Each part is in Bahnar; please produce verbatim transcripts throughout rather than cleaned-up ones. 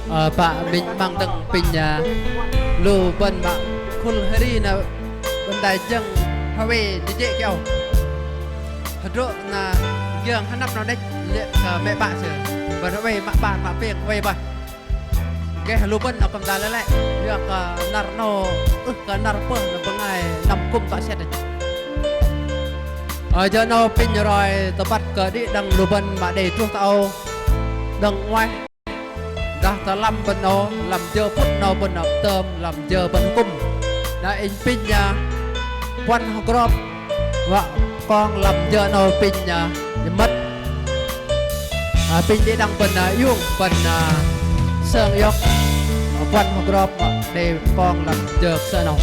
Ơ, pă minh 'măng dơ̆ng pinh, ơ, lu bơ̆n mă khul hơri na bơ̆n đei jơ̆ng hơwei jơjê̆ kiơ. Hơdrô̆ na giĕng hơnăp nâu đĕch lê̆ kơ mĕ 'bă sư. Bơ̆n hơwei mă 'bar mă pêng hơwei bơih. Gơh lu bơ̆n 'nâu kư̆m đei lei lăi. Yua kơ năr 'nâu ưh kơ năr pơh na bơngai năm kŭm tŏ sĕt đĕch. Ơ, jơ 'nâu pinh roi tơbăt kơ đĭ đăng lu bơ̆n mă đei truh tơ âu. Đơ̆ng 'nguaih dah tơ lăm bơ̆n 'nâu, lăm jơ phŭt 'nâu bơ̆n 'nâu tơm, lăm jơ bơ̆n hơkŭm. Na inh pinh, ơ, puăn hơgrop wă kong lăm jơ 'nâu pinh, ơ, mơ̆t. Ơ, pinh đĭ đăng bơ̆n, ơ, iung bơ̆n, ơ, sơng iŏk, ơ, puăn hơgrop wă đei kong lăm jơ sơ̆ 'nâu.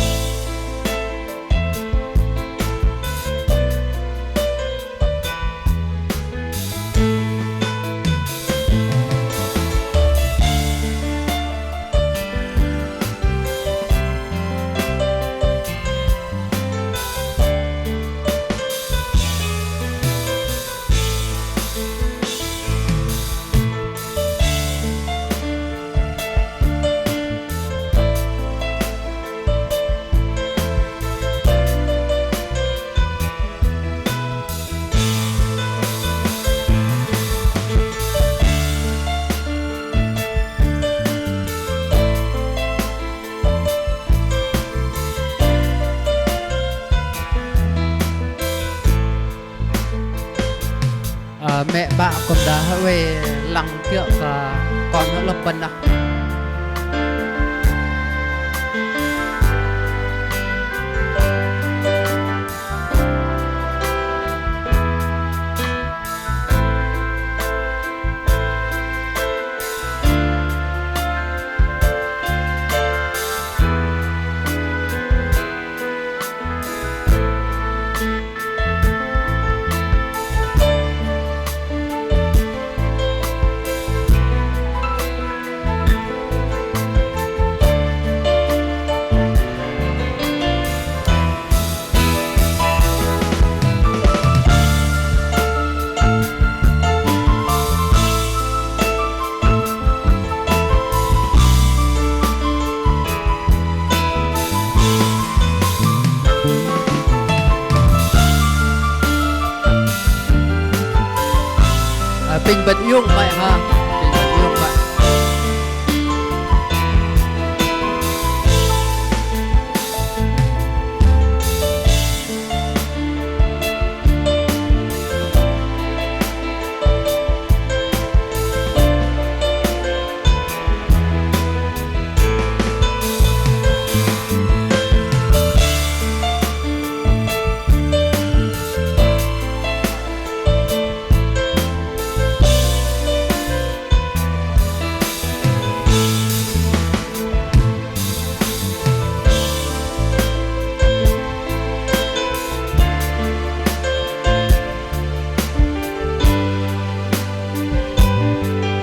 Ơ, mĕ 'bă kư̆m đei hơwei lăng kiơ̆ kơ kon hơ'lơ̆p bơ̆n đa. Ơ, pinh bơ̆n iung mă ha. Pinh bơ̆n iung mă.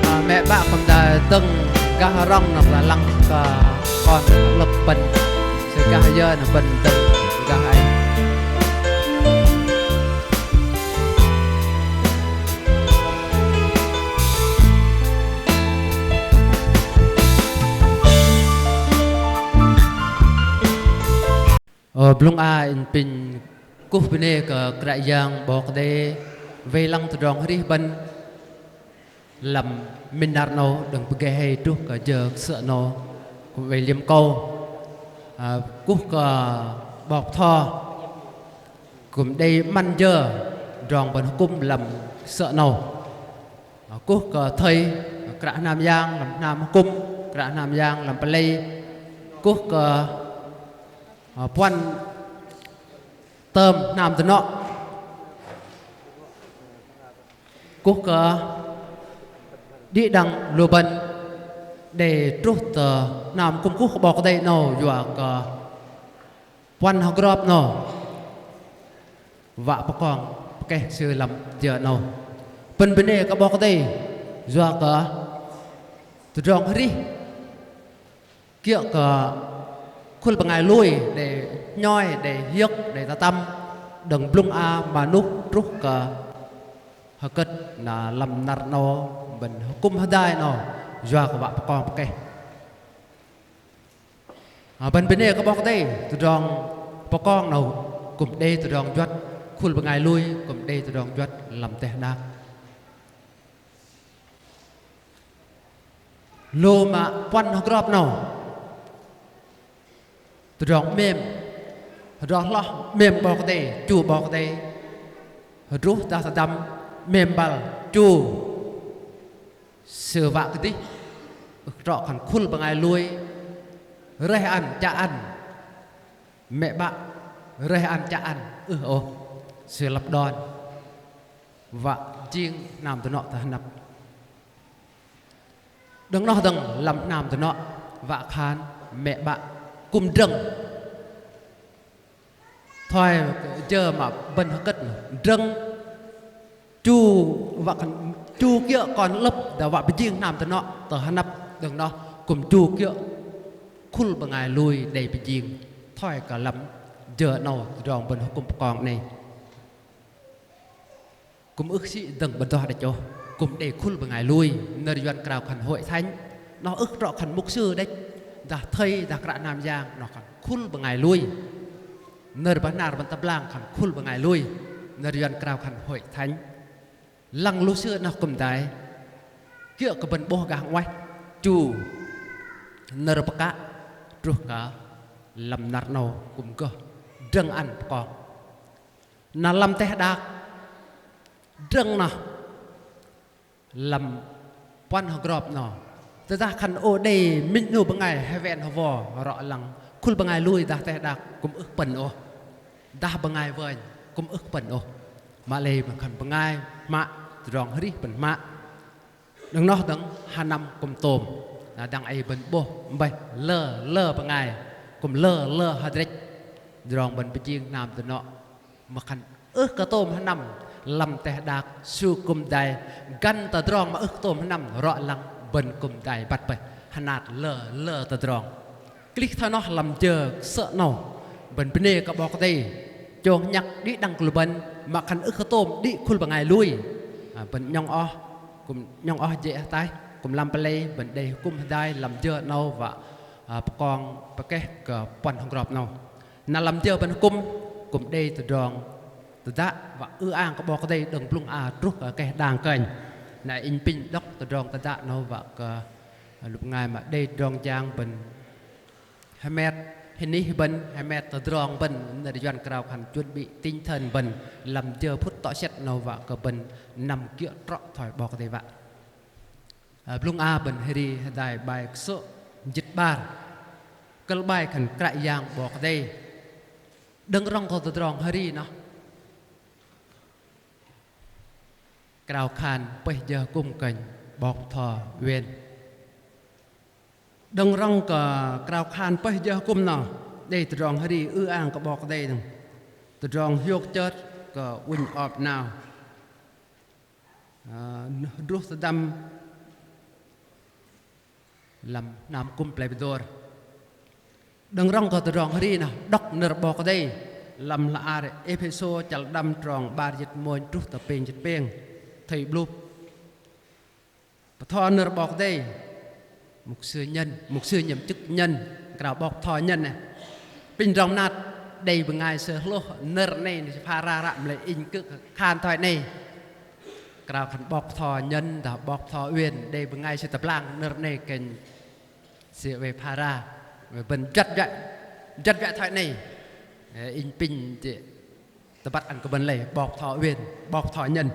Ơ, mĕ 'bă kư̆m đei dơ̆ng gah rŏng nơ̆ng lăng kơ kon hơ'lơ̆p bơ̆n. Sư gah yơ nơ̆ng bơ̆n dơ̆ng gah ai. Ơ, blŭng a inh pinh kuh bơnê kơ Kră Yang 'Bok Kei-Dei wei lăng tơdrong arih bơ̆n lăm minh năr 'nâu đơ̆ng pơgê hei truh kơ jơ sơ̆ 'nâu kư̆m wei liĕm kâu. Ơ, kuh kơ 'bok bơtho kư̆m đei 'măn jơ tơdrong bơ̆n hơkŭm lăm sơ̆ 'nâu. Ơ, kuh kơ thây, kră hnam yang lăm hnam hơkŭm, kră hnam yang lăm pơlei, kuh kơ, ơ, puăn tơm hnam dơnŏ. Kuh kơ đĭ đăng lu bơ̆n đei truh tơ hnam kŭm kuh kơ 'Bok Kei-Dei 'nâu yua kơ puăn hơgrop 'nâu wă pơkong pơkeh sư lăm jơ 'nâu. Pơ̆n bơnê kơ 'Bok Kei-Dei yua kơ Tơdrong arih kiơ̆ kơ khul bơngai lui đei nhoi, đei hiơ̆k, đei tơtăm đơ̆ng blŭng a mơnuh truh kơ hơkơ̆t na lăm năr 'nâu bơ̆n hơkŭm hơdai 'nâu yua kơ wă pơkong pơkeh. Bơ̆n bơnê kơ 'Bok Kei-Dei, tơdrong pơkong 'nâu kư̆m đei tơdrong juăt, khul bơngai lui kư̆m đei tơdrong juăt lăm teh đak. Lu mă puăn hơgrop 'nâu tơdrong 'mêm, hơdrol hloh 'mêm 'Bok Kei-Dei, chu 'Bok Kei-Dei, hơdruh dah tơdăm 'mêm băl chu. Sư wă kơdih ưh kơ trŏ khan khul bơngai lui rơih ăn chă ăn, mĕ 'bă rơih ăn chă ăn, ưh ôh. Sư lăp đon wă jing hnam dơnŏ tơ hơnăp. Đơ̆ng noh dơ̆ng lăm hnam dơnŏ wă khan mĕ 'bă kư̆m drơ̆ng. Thoi jơ mă bơ̆n hơkơ̆t drơ̆ng chu, wă khan chu kiơ̆ kon lơ̆p dah wă pơjing hnam dơnŏ tơ hơnăp, đơ̆ng noh kư̆m chu kiơ̆ khul bơngai lui đei pơjing. Thoi kơ lăm jơ 'nâu tơdrong bơ̆n hơkŭm pơkong 'nâu kư̆m ưh sĭ dơ̆ng 'bơ̆t dŏ đĕch ôh, kư̆m đei khul bơngai lui, nơ̆r Yuăn krao khan hội thánh. Noh ưh trŏ khan mục sư đĕch, dah thầy, dah kră hnam yang, noh khan khul bơngai lui. Nơ̆r Bahnar bơ̆n tơblang khan khul bơngai lui, nơ̆r Yuăn krao khan hội thánh. Lăng lu sư noh kư̆m dai kiơ̆ kơ bơ̆n 'bôh gah 'nguaih chu nơ̆r pơkă truh kơ lăm năr 'nâu kư̆m gơh drơ̆ng ăn pơkong. Na lăm teh đak drơ̆ng noh lăm puăn hơgrop noh. Tơdah khan ô đei minh 'nu bơngai hơwen hơwo rŏ lăng khul bơngai lui dah teh đak kư̆m ưh pơ̆n ôh. Dah bơngai wơnh kư̆m ưh pơ̆n ôh. Mă lei mă khan bơngai hmă, tơdrong arih bơ̆n hmă. Đơ̆ng noh dơ̆ng hơnăm kư̆m tôm. Na dang ei bơ̆n 'bôh 'mơ̆i lơ lơ bơngai kư̆m lơ lơ hơdrĕch. Tơdrong bơ̆n pơjing hnam dơnŏ mă khan ưh kơ tôm hơnăm lăm teh đak, sư kư̆m dai găn tơdrong mă ưh kơ tôm hơnăm rŏ lăng bơ̆n kư̆m dai băt bơih hơnat lơ lơ tơdrong. Klih thoi noh lăm jơ sơ̆ 'nâu bơ̆n bơnê kơ 'Bok Kei-Dei, chông nhăk đĭ đăng kơ lu bơ̆n mă khan ưh kơ tôm đĭ khul bơngai lui. Bơ̆n 'nhŏng oh, kư̆m 'nhŏng oh jê̆ ataih, kư̆m lăm pơlei bơ̆n đei hơkŭm hơdai lăm jơ 'nâu wă pơkong pơkeh kơ puăn hơgrop 'nâu. Na lăm jơ bơ̆n hơkŭm kư̆m đei tơdrong tơdă wă ư-ang kơ 'Bok Kei-Dei đơ̆ng blŭng a truh kơ keh đang kơnh. Na inh pinh đŏk tơdrong tơdă 'nâu wă kơ lu bơngai mă đei tơdrong jang bơ̆n hơmet hơnih bơ̆n, hơmet tơdrong bơ̆n, nơ̆r Yuăn krao khan chuẩn bị tinh thần bơ̆n lăm jơ phŭt tŏ sĕt 'nâu wă kơ bơ̆n năm kiơ̆ trŏ thoi 'Bok Kei-Dei wă. Blŭng a bơ̆n hơri hơdai bai kơsô̆ jĭt 'bar. Kơ̆l bai khan Kră Yang 'Bok Kei-Dei. Đơ̆ng rŏng kơ tơdrong hơri noh krao khan pơih jơ hơkŭm kơnh 'bok bơtho Uyên. Đơ̆ng rŏng kơ krao khan pơih jơ hơkŭm noh đei tơdrong hơri ư-ang kơ 'Bok Kei-Dei dơ̆ng. Tơdrong hiôk chơt kơ ŭnh op 'nao. Ơ, hơdruh tơdăm lăm hnam hơkŭm Plei Bơdôr. Đơ̆ng rŏng kơ tơdrong hơri noh đŏk nơ̆r 'Bok Kei-Dei lăm hla ar Êphêsô chăl đăm trong 'bar jĭt mônh truh tơ pêng jĭt pêng. Thầy Blŭp. Bơtho nơ̆r 'Bok Kei-Dei, mục sư Nhân, mục sư nhiệm chức Nhân, krao 'bok bơtho Nhân nè. Pinh tơdrong mơnat đei bơngai sư hlôh nơ̆r 'nâu, sư pha ra ră mă lei inh kư̆m khan thoi 'nâu. Krao khan 'bok bơtho Nhân dah 'bok bơtho Uyên, đei bơngai sư tơblang nơ̆r 'nâu kơnh sư oei pha ra, oei bơ̆n juăt wă, juăt wă thoi 'nâu. Inh pinh jê̆ tơbăt ăn kơ bơ̆n lei 'bok bơtho Uyên, 'bok bơtho Nhân.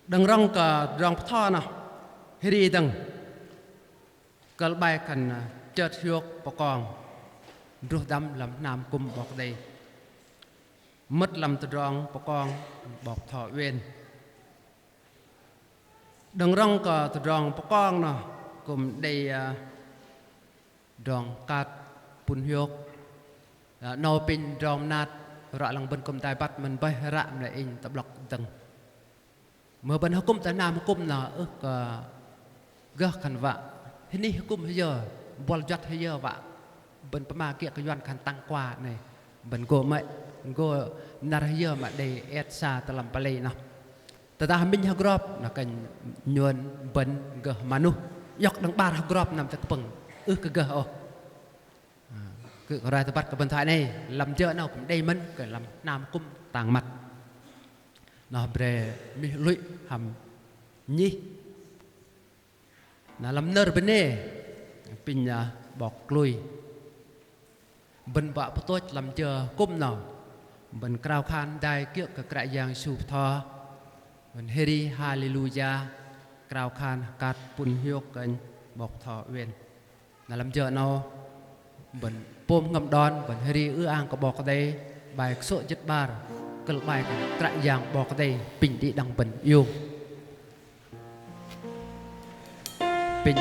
Đơ̆ng rŏng kơ tơdrong bơtho noh hơri dơ̆ng. Kơ̆l bai khan chơt hiôk pơkong druh dăm lăm hnam hơkŭm 'Bok Kei-Dei. Mơ̆t lăm tơdrong pơkong 'bok bơtho Uyên. Đơ̆ng rŏng kơ tơdrong pơkong noh kư̆m đei, ơ, tơdrong kat pŭn hiôk. Ơ, 'nâu pinh tơdrong mơnat ră lăng bơ̆n kư̆m dai băt mơ̆n bơih ră mă lei inh tơ'blŏk dơ̆ng. Mưh bơ̆n hơkŭm tơ hnam hơkŭm noh ưh kơ gơh khan wă, hơnih akŭm hơyơ, buăl juăt hơyơ wă bơ̆n pơma kiơ̆ kơ Yuăn khan tặng quà 'nĕ, bơ̆n gô 'mơ̆i, gô năr hơyơ mă đei et sa tơ lăm pơlei noh. Tơdah minh hơgrop, noh kơnh nhôn bơ̆n gơh mơnuh iŏk đơ̆ng 'bar hơgrop năm tơ kơpơ̆ng, ưh kơ gơh ôh. Kư̆m roi tơbăt kơ bơ̆n thoi 'nĕ, lăm jơ 'nâu kư̆m đei mơ̆n, kơ lăm hnam akŭm tang măt. Noh bre mih lui hăm nhih. Na lăm nơ̆r bơnê, apinh 'bok Klui. Bơ̆n wă pơtôch lăm jơ akŭm 'nâu. Bơ̆n krao khan dai kiơ̆ kơ Kră Yang Yêsu bơtho. Bơ̆n hơri Haleluya. Krao khan hơkat pŭn hiôk kơnh 'bok bơtho Uyên. Na lăm jơ 'nâu bơ̆n pôm jơhngơ̆m đon, bơ̆n hơri ư-ang kơ 'Bok Kei-Dei, 'bai kơsô̆ jĭt 'bar, kơ̆l 'bai kơ Kră Yang 'Bok Kei-Dei, apinh đĭ đăng bơ̆n iung. Apinh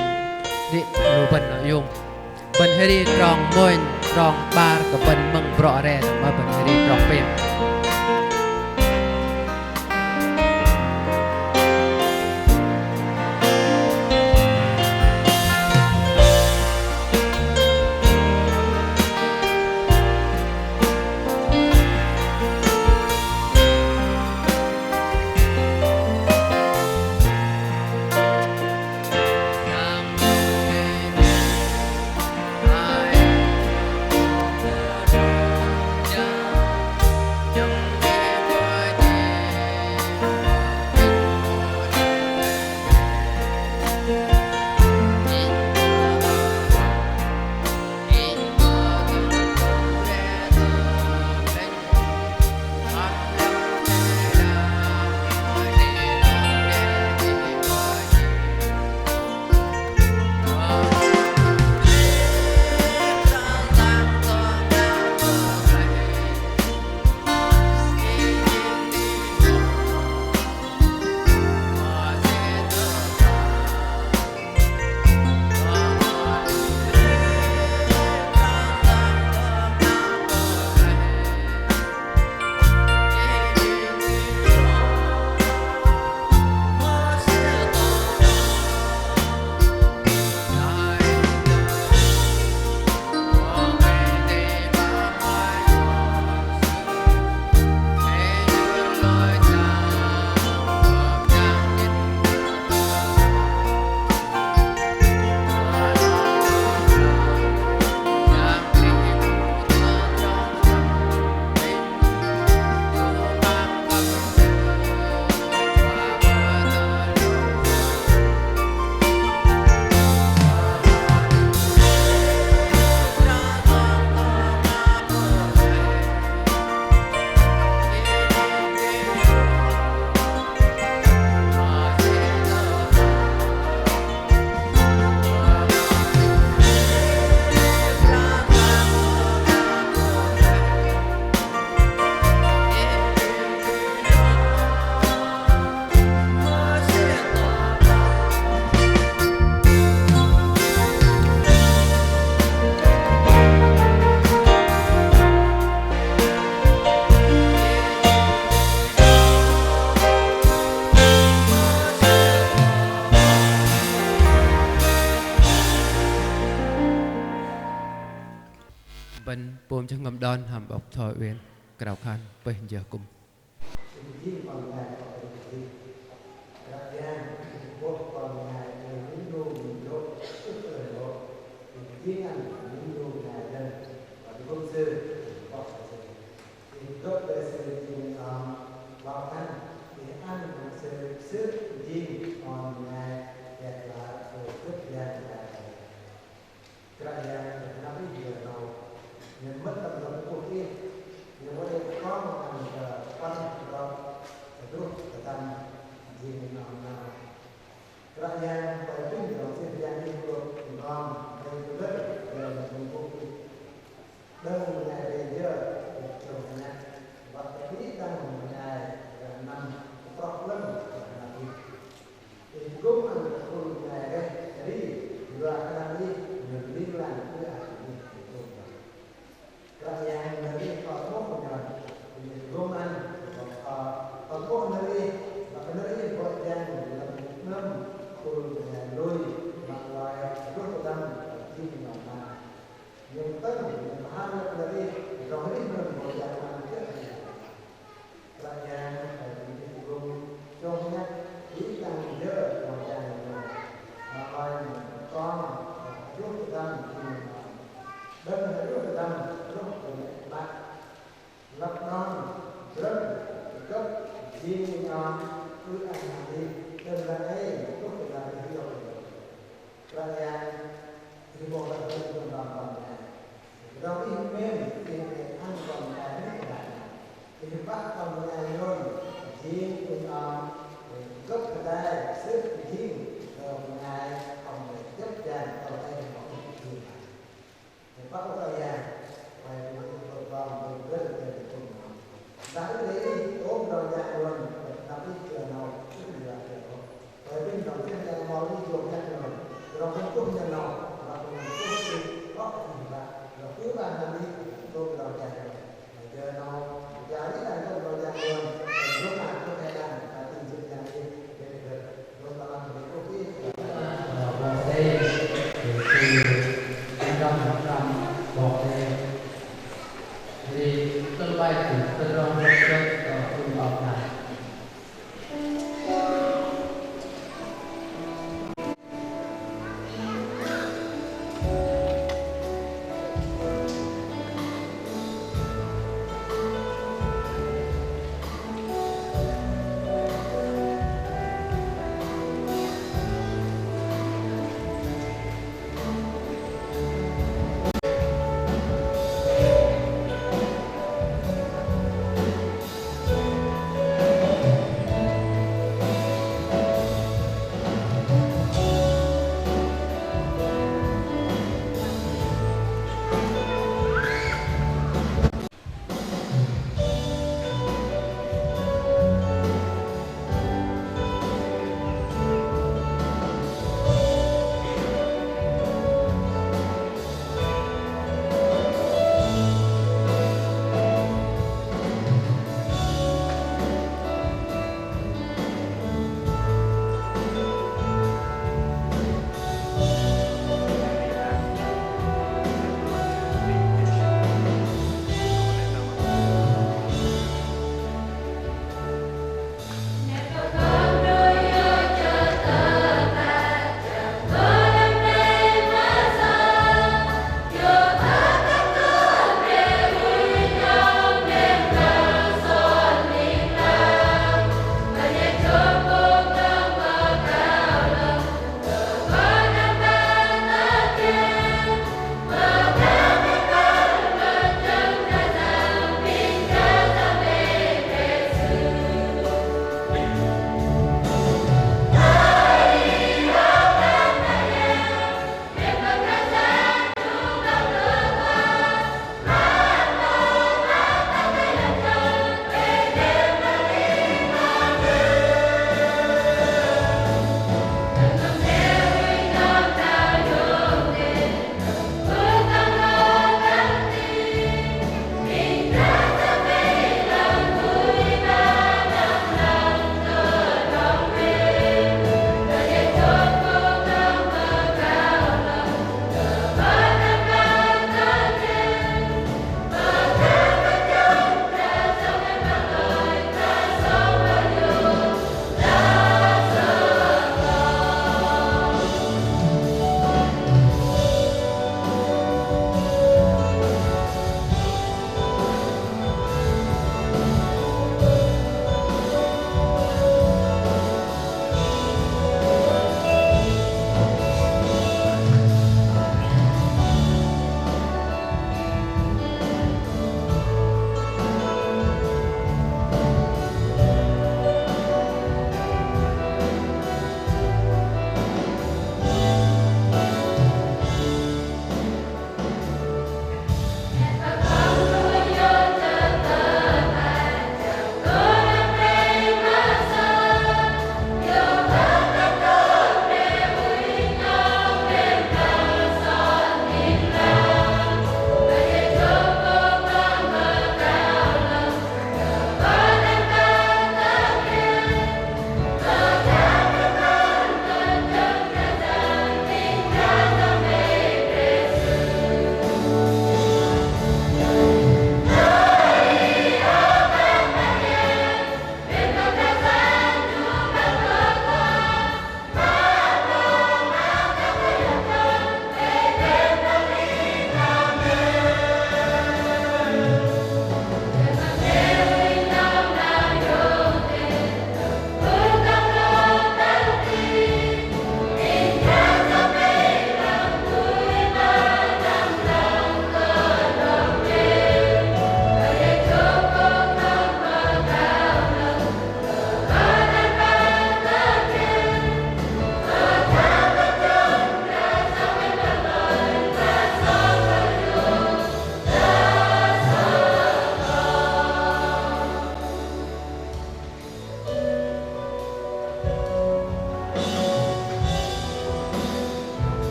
đĭ lu bơ̆n iung. Bơ̆n hơri trong mônh, trong 'bar kơ bơ̆n mơ̆ng brŏ re, mă bơ̆n hơri trong pêng. Bơ̆n pôm jơhngơ̆m đon hăm 'bok bơtho Uyên krao khan pơih jơ akŭm. Kră Yang, tơ hơnăp ih jơ 'nâu, nhen mơ̆t lăm jơhngơ̆m kŭh ih, nhen wă đei tơdrong ăn kơ păng tơdrong tơdruh tơdăm Wai sư jing, ơ, bơngai hăm đei jăp jang tơl ei mă ưh kơ jing. Bơ̆n băt ôh tơyang, wai lu tơl bơ̆n bơ̆n bơ̆n bơ̆n bơ̆n. Dah ưh kơ đei ih tôm tơdrong jang luăn, dah ih kơ 'nâu ưh kơ đei wă kơ ôh. Wai bơ̆n tơl jang jang mă ih jô̆ jang luăn, tơdrong bơ̆n kuh jang 'nâu, tơdrong bơ̆n kuh ih, ôh ih băt, tơdrong kuh băt dah ih tôm tơdrong jang luăn.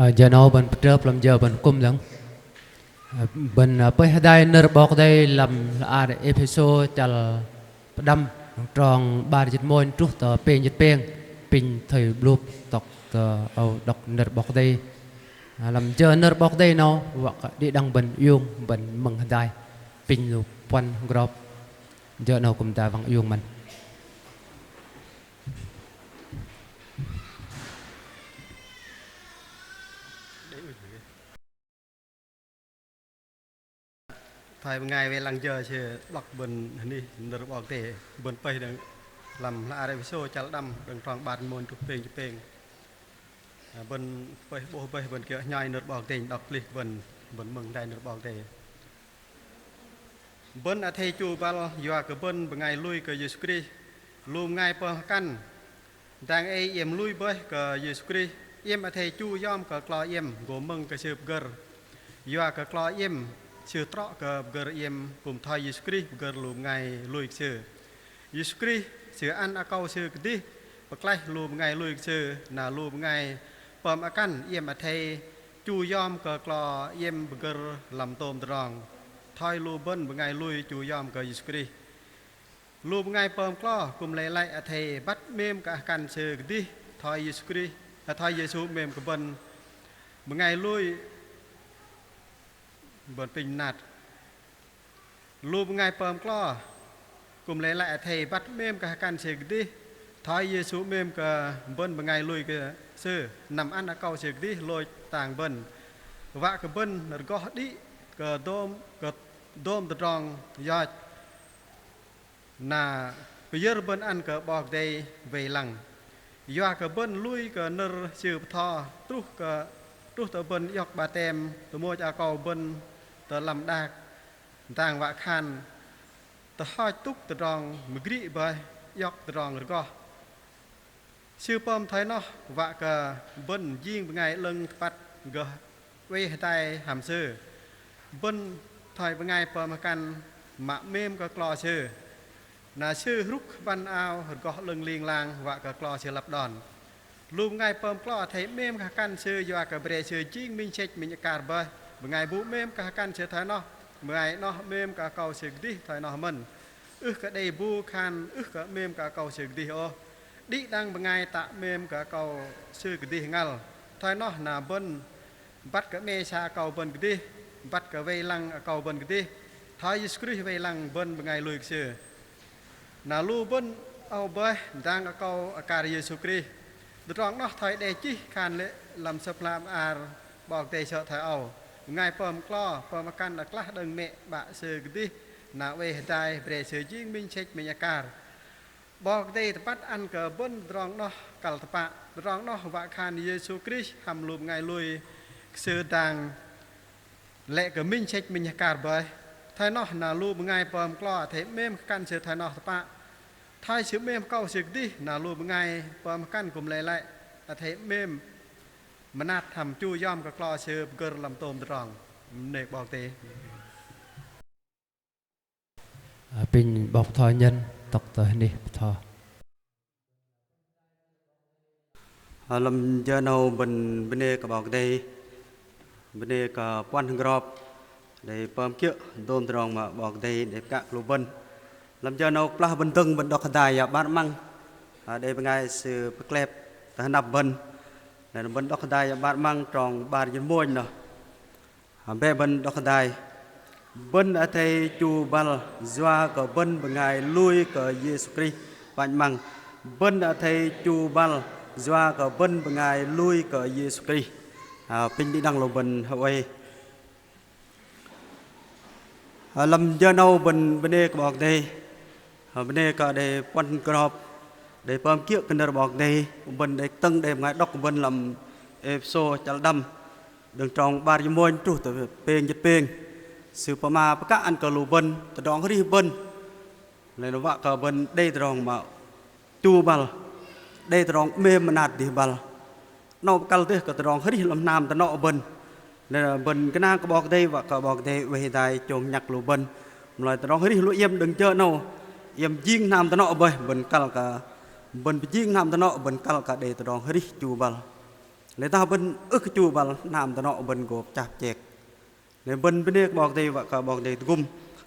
Ơ, jơ 'nâu bơ̆n pơtrơp lăm jơ bơ̆n kŭm dơ̆ng. Ơ, bơ̆n, ơ, pơih hơdai nơ̆r 'Bok Kei-Dei lăm hla ar Êphêsô chăl pơđăm, trong 'bar jĭt mônh truh tơ pêng jĭt pêng. Apinh thoi blŭp tŏk tơ âu đŏk nơ̆r 'Bok Kei-Dei. Ơ, lăm jơ nơ̆r 'Bok Kei-Dei 'nâu, wă kơ đĭ đăng bơ̆n iung, bơ̆n mơ̆ng hơdai. Apinh lu puăn grop. Jơ 'nâu kŭm hơdai wă iung mơ̆n. Thoi bơngai wei lăng jơ sư 'blŏk bơ̆n hơnih nơ̆r 'Bok Kei-Dei, bơ̆n pơih đơ̆ng lăm hla ar Êphêsô chăl pơđăm đơ̆ng trong 'bar jĭt mônh truh pêng jĭt pêng. Ơ, bơ̆n pơih 'bôh bơih bơ̆n kiơ̆ hnhoi nơ̆r 'Bok Kei-Dei đŏk plih bơ̆n, bơ̆n mơ̆ng hơdai nơ̆r 'Bok Kei-Dei. Bơ̆n athei chu băl yua kơ bơ̆n bơngai lui kơ Yêsu Krist, lu bơngai pơm hơkăn. Dang ei iĕm lui bơih kơ Yêsu Krist, iĕm athei chu yom kơ klo iĕm gô mơ̆ng kơ Sư pơgơ̆r. Yua kơ klo iĕm Sư trŏ kơ pơgơ̆r iĕm kŭm thoi Yêsu Krist pơgơ̆r lu bơngai lui kơ Sư. Yêsu Krist Sư ăn akâu Sư kơdih pơklaih lu bơngai lui kơ Sư, na lu bơngai pơm hơkăn iĕm athei chu yom kơ klo iĕm pơgơ̆r lăm tôm tơdrong. Thoi lu bơ̆n bơngai lui chu yom kơ Yêsu Krist. Lu bơngai pơm klo kŭm lei lăi athei băt 'mêm kơ hơkăn Sư kơdih, thoi Yêsu Krist, ơ, thoi Yêsu 'mêm kơ bơ̆n bơngai lui, bơ̆n apinh mơnat. Lu bơngai pơm klo kŭm lei lăi athei băt 'mêm kơ hơkăn Sư kơdih, thoi Yêsu 'mêm kơ bơ̆n bơngai lui kơ Sư, năm ăn akâu Sư kơdih lôch tang bơ̆n, wă kơ bơ̆n rơgoh đĭ kơ dôm, kơ dôm tơdrong yoch. Na pơyơ̆r bơ̆n ăn kơ 'Bok Kei-Dei wei lăng. Yua kơ bơ̆n lui kơ nơ̆r Sư bơtho truh kơ, truh tơ bơ̆n iŏk 'batem tơmôch akâu bơ̆n tơ lăm đak, dang wă khan tơhoch tŭk tơdrong mơgri bơih iŏk tơdrong rơgoh. Sư pơm thoi noh wă kơ bơ̆n jing bơngai 'lơ̆ng tơpăt gơh oei hơdai hăm Sư. Bơ̆n thoi bơngai pơm hơkăn mă 'mêm kơ klo Sư. Na Sư hrŭk băn ao rơgoh 'lơ̆ng ling lang wă kơ klo Sư lăp đon. Lu bơngai pơm klo athei 'mêm kơ hơkăn Sư yua kơ bre Sư jing minh sĕch minh akar bơih. Bơngai bu 'mêm kơ hơkăn Sư thoi noh, bơngai noh 'mêm kơ akâu Sư kơdih thoi noh mơ̆n. Ưh kơ đei bu khan ưh kơ 'mêm kơ akâu Sư kơdih ôh. Đĭ đăng bơngai tă 'mêm kơ akâu Sư kơdih ngăl. Thoi noh na bơ̆n băt kơ 'me sa akâu bơ̆n kơdih, băt kơ wei lăng akâu bơ̆n kơdih. Thoi Yêsu Krist wei lăng bơ̆n bơngai lui kơ Sư. Na lu bơ̆n âu bơih dang akâu akar Yêsu Krist. Tơdrong noh thoi đe chih khan lê̆ lăm Sơ̆p hla bơar 'Bok Kei-Dei sơ̆ thoi âu. Bơngai pơm klo, pơm hơkăn aklah đơ̆ng mĕ 'bă sư kơdih, na oei hơdai bre sư jing minh sĕch minh akar. 'Bok Kei-Dei tơpăt ăn kơ bơ̆n tơdrong noh kăl tơpă. Tơdrong noh wă khan Yêsu Krist hăm lu bơngai lui kơ Sư dang lĕ kơ minh sĕch minh akar bơih. Thoi noh na lu bơngai pơm klo athei 'mêm kơ hơkăn Sư thoi noh tơpă. Thoi Sư 'mêm akâu Sư kơdih na lu bơngai pơm hơkăn kư̆m lei lăi athei 'mêm mơnat hăm chu yom kơ klo Sư pơgơ̆r lăm tôm tơdrong. Bơnê 'Bok Kei-Dei. Apinh 'bok bơtho Nhân tŏk tơ anih bơtho. Lăm jơ 'nâu bơ̆n bơnê kơ 'Bok Kei-Dei, bơnê kơ puăn hơgrop đei pơm kiơ̆ dôm tơdrong mă 'Bok Kei-Dei đei pơkă kơ lu bơ̆n. Lăm jơ 'nâu kơplah bơ̆n dơ̆ng bơ̆n đŏk hơdai yă 'bar 'măng, đei bơngai sư pơklep tơ hơnăp bơ̆n. Lei bơ̆n đŏk hơdai yă 'bar 'măng trong 'bar jĭt mônh noh. Bĕ bơ̆n đŏk hơdai. Bơ̆n athei chu băl yua kơ bơ̆n bơngai lui kơ Yêsu Krist. Panh 'măng. Bơ̆n athei chu băl yua kơ bơ̆n bơngai lui kơ Yêsu Krist. Apinh đĭ đăng lu bơ̆n hơwei. Lăm jơ 'nâu bơ̆n bơnê kơ 'Bok Kei-Dei. Bơnê kơ đei puăn hơgrop đei pơm kiơ̆ kơ nơ̆r 'Bok Kei-Dei. Bơ̆n đei kơtơ̆ng đei bơngai đŏk bơ̆n lăm Êphêsô chăl pơđăm đơ̆ng trong 'bar jĭt mônh truh tơ pêng jĭt pêng. Sư pơma pơkă ăn kơ lu bơ̆n tơdrong arih bơ̆n. Lei na wă kơ bơ̆n đei tơdrong mă chu băl, đei tơdrong 'mêm mơnat dih băl. 'Nâu bơkăl dêh kơ tơdrong arih lăm hnam tơnŏ bơ̆n. Lei na bơ̆n gơnang kơ 'Bok Kei-Dei wă kơ 'Bok Kei-Dei oei hơdai chông nhăk lu bơ̆n. Mă lei tơdrong arih lu iĕm đơ̆ng jơ 'nâu iĕm jing hnam tơnŏ bơih bơ̆n kăl kơ, bơ̆n pơjing hnam tơnŏ bơ̆n kăl kơ đei tơdrong arih chu băl. Lei dah bơ̆n ưh kơ chu băl, hnam dơnŏ bơ̆n gô pơchah pơchek. Lei bơ̆n bơnê kơ 'Bok Kei-Dei wă kơ 'Bok Kei-Dei tơgŭm.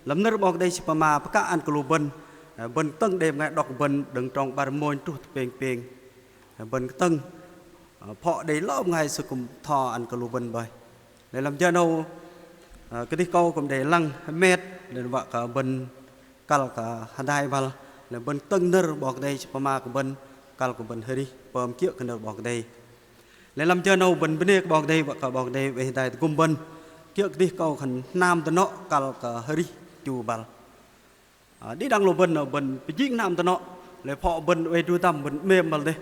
Lăm nơ̆r 'Bok Kei-Dei Sư pơma pơkă ăn kơ lu bơ̆n, lei bơ̆n kơtơ̆ng đei bơngai đŏk bơ̆n đơ̆ng trong 'bar mônh truh tơ pêng pêng. Lei bơ̆n kơtơ̆ng, ơ, phŏ đei lơ bơngai sư kư̆m bơtho ăn kơ lu bơ̆n bơih. Lei lăm jơ 'nâu, ơ, kơdih kâu kư̆m đei lăng hơmet, lei wă kơ bơ̆n kăl kơ hơdai băl, lei bơ̆n kơtơ̆ng nơ̆r 'Bok Kei-Dei Sư pơma kơ bơ̆n, kăl kơ bơ̆n hơrih pơm kiơ̆ kơ nơ̆r 'Bok Kei-Dei. Lei lăm jơ 'nâu bơ̆n bơnê kơ 'Bok Kei-Dei wă kơ 'Bok Kei-Dei oei hơdai tơgŭm bơ̆n, kiơ̆ kơdih kâu khan hnam dơnŏ kăl kơ hơrih chu băl. Ơ, đĭ đăng lu bơ̆n, ơ, bơ̆n pơjing hnam dơnŏ, lei phŏ bơ̆n oei druh dăm bơ̆n 'mêm băl dêh.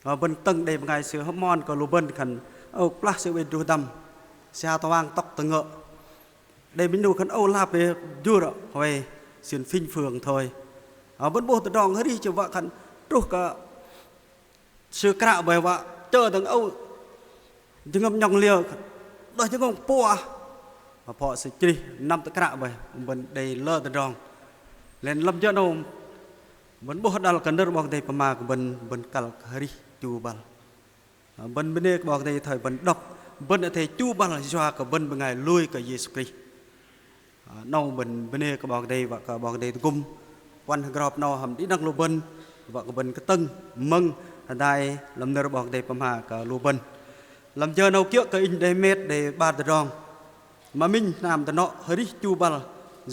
Ơ, bơ̆n kơtơ̆ng đei bơngai sư hơmon kơ lu bơ̆n khan, ơ, kơplah sư oei druh dăm, sư hao tơwang tŏk tơngơ̆. Đei minh 'nu khan, ơ, lap đe jur, huay, sư phĭnh phường thôi. Ơ, bơ̆n 'bôh tơdrong hơrih sư wă khan truh kơ sư kră bơih wă chơ dơ̆ng, ơ, jơhngơ̆m nhŏng liơ, đơ̆ng jơhngơ̆m pua. Ơ, phŏ sư chrih năm tơ kră bơih, bơ̆n đei lơ tơdrong. Lei lăm jơ 'nâu bơ̆n 'bôh đăl kơ nơ̆r 'Bok Kei-Dei pơma kơ bơ̆n, bơ̆n kăl kơ hơrih chu băl. Ơ, bơ̆n bơnê kơ 'Bok Kei-Dei thoi bơ̆n đŏk, bơ̆n athei chu băl yua kơ bơ̆n bơngai lui kơ Yêsu Krist. Ơ, 'nâu bơ̆n bơnê kơ 'Bok Kei-Dei wă kơ 'Bok Kei-Dei tơgŭm. Puăn hơgrop 'nâu hăm đĭ đăng lu bơ̆n, wă kơ bơ̆n kơtơ̆ng mơ̆ng hơdai lăm nơ̆r 'Bok Kei-Dei pơma kơ lu bơ̆n. Lăm jơ 'nâu kiơ̆ kơ inh đei hơmet đei 'bar tơdrong. Mă minh hnam dơnŏ hơrih chu băl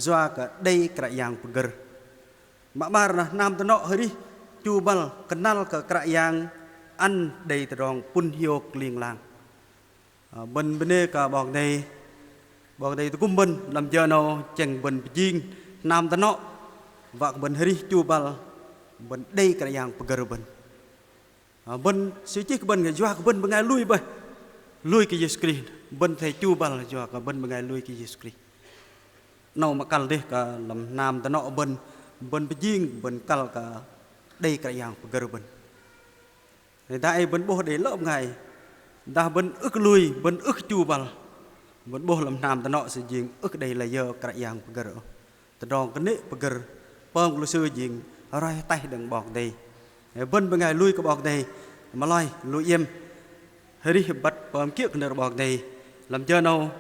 yua kơ đei Kră Yang pơgơ̆r. Mă 'bar noh hnam dơnŏ hơrih chu băl kơnăl kơ Kră Yang ăn đei tơdrong pŭn hiôk ling lang. Ơ, bơ̆n bơnê kơ 'Bok Kei-Dei, 'Bok Kei-Dei tơgŭm bơ̆n lăm jơ 'nâu chĕng bơ̆n pơjing hnam dơnŏ wă kơ bơ̆n hơrih chu băl, bơ̆n đei Kră Yang pơgơ̆r bơ̆n. Ơ, bơ̆n sư chih kơ bơ̆n kơ yua kơ bơ̆n bơngai lui bơih, lui kơ Yêsu Krist, bơ̆n athei chu băl yua kơ bơ̆n bơngai lui kơ Yêsu Krist. 'Nâu mă kăl dêh kơ lăm hnam dơnŏ bơ̆n, bơ̆n pơjing, bơ̆n kăl kơ đei Kră Yang pơgơ̆r bơ̆n. Lei dah ei bơ̆n 'bôh đei lơ bơngai, dah bơ̆n ưh kơ lui, bơ̆n ưh kơ chu băl, bơ̆n 'bôh lăm hnam dơnŏ sư jing ưh kơ đei layơ Kră Yang pơgơ̆r ôh. Tơdrong kơnê̆ pơgơ̆r pơm kơ lu sư jing roi ataih đơ̆ng 'Bok Kei-Dei. Lei bơ̆n bơngai lui kơ 'Bok Kei-Dei, mă lei lu iĕm hơrih băt pơm kiơ̆ kơ nơ̆r 'Bok Kei-Dei. Lăm jơ 'nâu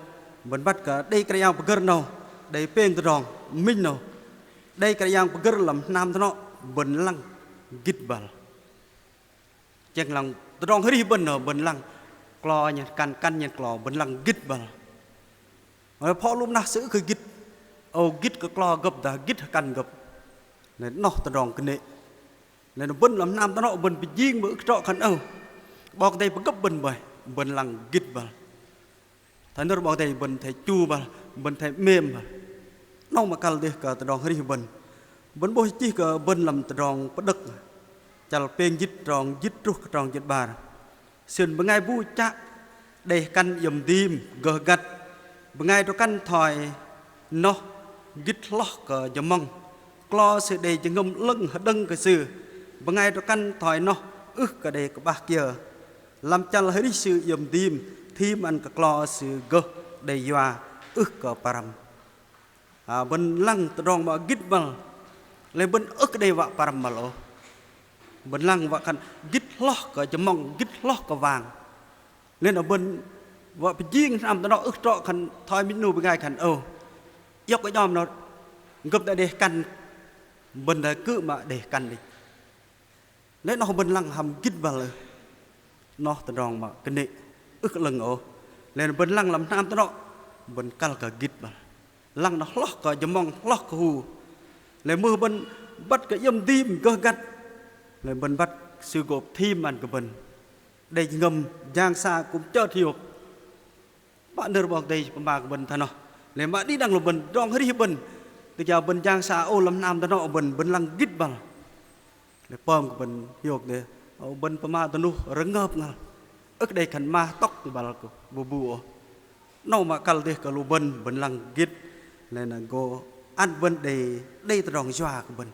bơ̆n băt kơ đei Kră Yang pơgơ̆r 'nâu đei pêng tơdrong. Minh 'nâu đei Kră Yang pơgơ̆r lăm hnam dơnŏ bơ̆n lăng gĭt băl. Chĕng lăng tơdrong hơrih bơ̆n noh bơ̆n lăng klo nhen kăn, kăn nhen klo, bơ̆n lăng gĭt băl. Ơ, phŏ lu mơnah sư ưh kơ gĭt. Ơ, gĭt kơ klo gơ̆p dah gĭt kăn gơ̆p. Lei noh tơdrong kơnê̆. Lei noh bơ̆n lăm hnam dơnŏ bơ̆n pơjing mă ưh kơ trŏ khan ơ 'Bok Kei-Dei pơgơ̆p bơ̆n bơih, bơ̆n lăng gĭt băl. Thoi nơ̆r 'Bok Kei-Dei bơ̆n athei chu băl, bơ̆n athei 'mêm băl. 'Nâu mă kăl dêh kơ tơdrong hơrih bơ̆n. Bơ̆n 'bôh chih kơ bơ̆n lăm Tơdrong Pơđơ̆k, chăl pêng jĭt, trong jĭt truh kơ trong jĭt 'bar. Sư khan bơngai bu chă đei hơkăn iĕm dim gơh găt, bơngai drŏ-kăn thoi noh gĭt hloh kơ jơmŏng, klo sư đei jơhngơ̆m 'lơ̆ng hơđơ̆ng kơ sư. Bơngai drŏ-kăn thoi noh ưh kơ đei kơ'bah kiơ. Lăm chăl hơrih sư iĕm dim, thim ăn kơ klo sư gơh đei yua ưh kơ pơrăm. Ơ, bơ̆n lăng tơdrong mă gĭt băl, lei bơ̆n ưh kơ đei wă pơrăm băl ôh. Bơ̆n lăng wă khan gĭt hloh kơ jơmŏng, gĭt hloh kơ wang. Lei noh bơ̆n wă pơjing hnam dơnŏ ưh trŏ khan thoi minh 'nu bơngai khan ơ, iŏk kơ 'nhŏm noh gơ̆p dah đei hơkăn, bơ̆n dah kư̆m mă đei hơkăn đĕch. Lei noh bơ̆n lăng hăm gĭt băl ưh. Noh tơdrong mă kơnê̆ ưh kơ 'lơ̆ng ôh. Lei bơ̆n lăng lăm hnam dơnŏ bơ̆n kăl kơ gĭt băl. Lăng noh hloh kơ jơmŏng, hloh kơ hu. Lei mưh bơ̆n băt kơ iĕm dim gơh găt, lei bơ̆n băt sư gô pơthim ăn kơ bơ̆n. Đei jơhngơ̆m jang sa kư̆m chơt hiôk. Mă nơ̆r 'Bok Kei-Dei pơma kơ bơ̆n thoi noh. Lei mă đĭ đăng lu bơ̆n, tơdrong hơrih bơ̆n. Tơdah bơ̆n jang sa ôh lăm hnam dơnŏ bơ̆n, bơ̆n lăng gĭt băl. Lei pơm kơ bơ̆n hiôk dêh, ơ, bơ̆n pơma dơnuh rơngơp ngăl. Ưh kơ đei khan mah tŏk băl kơ bu bu ôh. 'Nâu mă kăl dêh kơ lu bơ̆n, bơ̆n lăng gĭt. Lei na gô ăn bơ̆n đei, đei tơdrong yua kơ bơ̆n.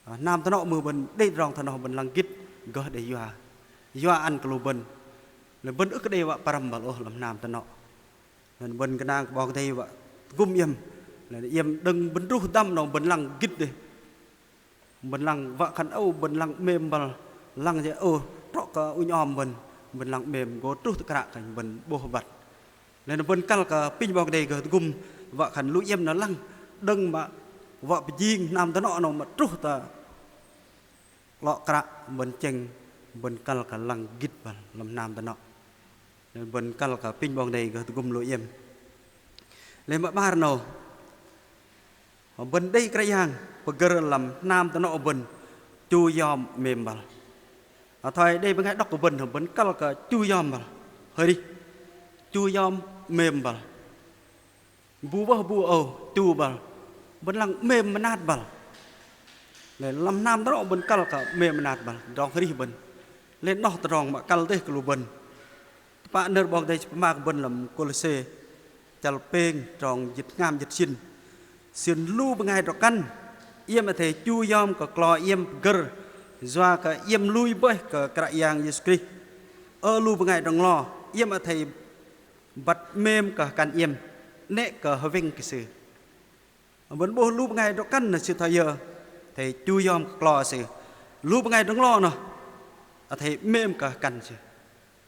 Ơ, hnam dơnŏ mưh bơ̆n đei tơdrong thoi noh bơ̆n lăng gĭt gơh đei yua. Yua ăn kơ lu bơ̆n. Lei bơ̆n ưh kơ đei wă pơrăm băl ôh lăm hnam dơnŏ. Lei bơ̆n gơnang kơ 'Bok Kei-Dei wă tơgŭm iĕm. Lei iĕm đơ̆ng bơ̆n druh dăm 'nâu bơ̆n lăng gĭt dêh. Bơ̆n lăng wă khan ơ bơ̆n lăng 'mêm băl, lăng jơ̆ ơ trŏ kơ ŭnh om bơ̆n, bơ̆n lăng 'mêm gô truh tơ kră kơnh bơ̆n 'bôh băt. Lei na bơ̆n kăl kơ apinh 'Bok Kei-Dei gơh tơgŭm wă khan lu iĕm noh lăng đơ̆ng mă wă pơjing hnam tơnŏ noh mă truh tơ 'lŏ kră bơ̆n chĕng, bơ̆n kăl kơ lăng gĭt băl lăm hnam tơnŏ. Lei bơ̆n kăl kơ apinh 'Bok Kei-Dei gơh tơgŭm lu iĕm. Lei mă 'bar 'nâu, bơ̆n đei Kră Yang pơgơ̆r lăm hnam tơnŏ bơ̆n chu yom 'mêm băl. Athei đei bơngai đŏk kơ bơ̆n, bơ̆n kăl kơ chu yom băl. Hơrih chu yom 'mêm băl. Bu wơh bu âu chu băl. Bơ̆n lăng 'mêm mơnat băl. Lei lăm hnam tơnŏ bơ̆n kăl kơ 'mêm mơnat băl tơdrong hơrih bơ̆n. Lei noh tơdrong mă kăl dêh kơ lu bơ̆n. Tơpă nơ̆r 'Bok Kei-Dei sư pơma kơ bơ̆n lăm Kôlôse chăl pêng trong jĭt hngam jĭt sĭn. Sưn lu bơngai drŏ-kăn iĕm athei chu yom kơ klo iĕm pơgơ̆r yua kơ iĕm lui bơih kơ Kră Yang Yêsu Krist. Ơ lu bơngai drŏ-nglo, iĕm athei băt 'mêm kơ hơkăn iĕm, 'nĕ kơ hơwĕng kơ sư. Bơ̆n 'bôh lu bơngai drŏ-kăn noh sư thoi yơ, athei chu yom kơ klo sư. Lu bơngai drŏ-nglo noh athei 'mêm kơ hơkăn sư,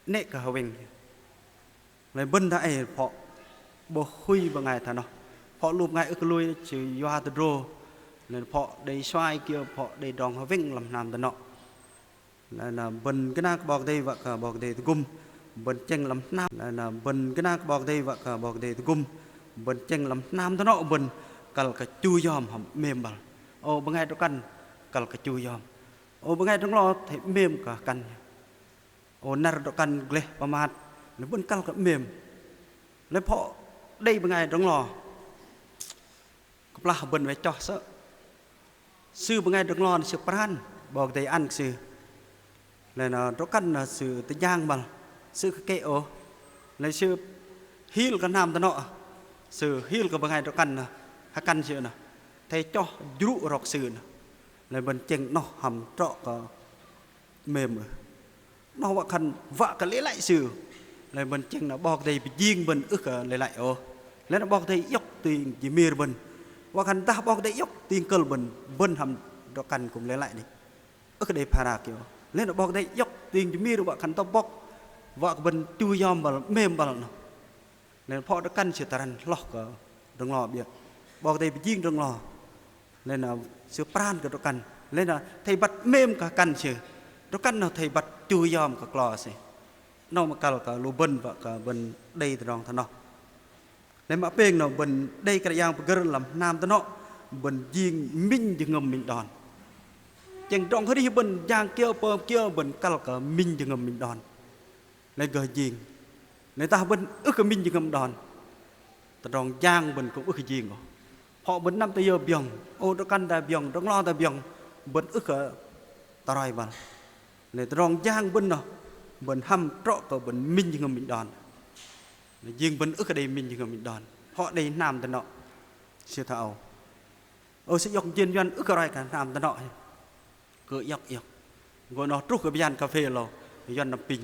'nĕ kơ hơwĕng. Lei bơ̆n dah ei phŏ 'bôh hui bơngai thoi noh. Phŏ lu bơngai ưh kơ lui sư yua tơdrô. Lei phŏ đei suai kiơ, phŏ đei tơdrong hơwĕng lăm hnam tơnŏ. Lei na bơ̆n gơnang kơ 'Bok Kei-Dei wă kơ 'Bok Kei-Dei tơgŭm bơ̆n chĕng lăm hnam. Lei na bơ̆n gơnang kơ 'Bok Kei-Dei wă kơ 'Bok Kei-Dei tơgŭm bơ̆n chĕng lăm hnam tơnŏ bơ̆n kăl kơ chu yom hăm 'mêm băl. Ô bơngai drŏ-kăn kăl kơ chu yom. Ô bơngai drŏ-nglo athei 'mêm kơ hơkăn. Ô năr drŏ-kăn gleh pơmat, lei bơ̆n kăl kơ 'mêm. Lei phŏ đei bơngai drŏ-nglo kơplah bơ̆n wei choh sơ̆. Sư bơngai drŏ-nglo noh sư pran 'Bok Kei-Dei ăn kơ sư. Lei na drŏ-kăn noh sư tơjang băl, sư kơ kĕ ôh. Lei sư hil kơ hnam tơnŏ, sư hil kơ bơngai drŏ-kăn noh, hơkăn sư noh athei choh jrŭ rok sư noh. Lei bơ̆n chĕng noh hăm trŏ kơ 'mêm ưh? Noh wă khan wă kơ lĕ lăi sư. Lei bơ̆n chĕng na 'Bok Kei-Dei pơjing bơ̆n ưh kơ lĕ lăi ôh. Lei na 'Bok Kei-Dei iŏk tĭng jơmir bơ̆n. Wă khan dah 'Bok Kei-Dei iŏk tĭng kơ̆l bơ̆n, bơ̆n hăm drŏ-kăn kư̆m lĕ lăi đĕch. Ưh kơ đei phara kiơ ôh. Lei na 'Bok Kei-Dei iŏk tĭng jơmir wă khan tơbŏk, wă kơ bơ̆n chu yom băl, 'mêm băl noh. Lei na phŏ drŏ-kăn sư tơrăn hloh kơ drŏ-nglo 'biơ̆. 'Bok Kei-Dei pơjing drŏ-nglo. Lei na sư pran kơ drŏ-kăn. Lei na athei băt 'mêm kơ hơkăn sư. Drŏ-kăn noh athei băt chu yom kơ klo sư. 'Nâu mă kăl kơ lu bơ̆n wă kơ bơ̆n đei tơdrong thoi noh. Lei mă pêng noh bơ̆n đei Kră Yang pơgơ̆r lăm hnam tơnŏ bơ̆n jing minh jơhngơ̆m minh đon. Chĕng tơdrong hơrih bơ̆n jang kiơ pơm kiơ bơ̆n kăl kơ minh jơhngơ̆m minh đon. Lei gơh jing. Lei dah bơ̆n ưh kơ minh jơhngơ̆m đon, tơdrong jang bơ̆n kư̆m ưh kơ jing ôh. Phŏ bơ̆n năm tơ yơ biŏng, ô drŏ-kăn dah biŏng, drŏ-nglo dah biŏng, bơ̆n ưh kơ tơroi băl. Lei tơdrong jang bơ̆n noh bơ̆n hăm trŏ kơ bơ̆n minh jơhngơ̆m minh đon. Lei jing bơ̆n ưh kơ đei minh jơhngơ̆m minh đon. Phŏ đei hnam tơnŏ sư thoi âu. Ơ sư iŏk jên Yuăn ưh kơ roi kơ hnam tơnŏ. Kơ iŏk iŏk. Gô noh truh kơ bơyan cà phê lơ Yuăn năm apinh.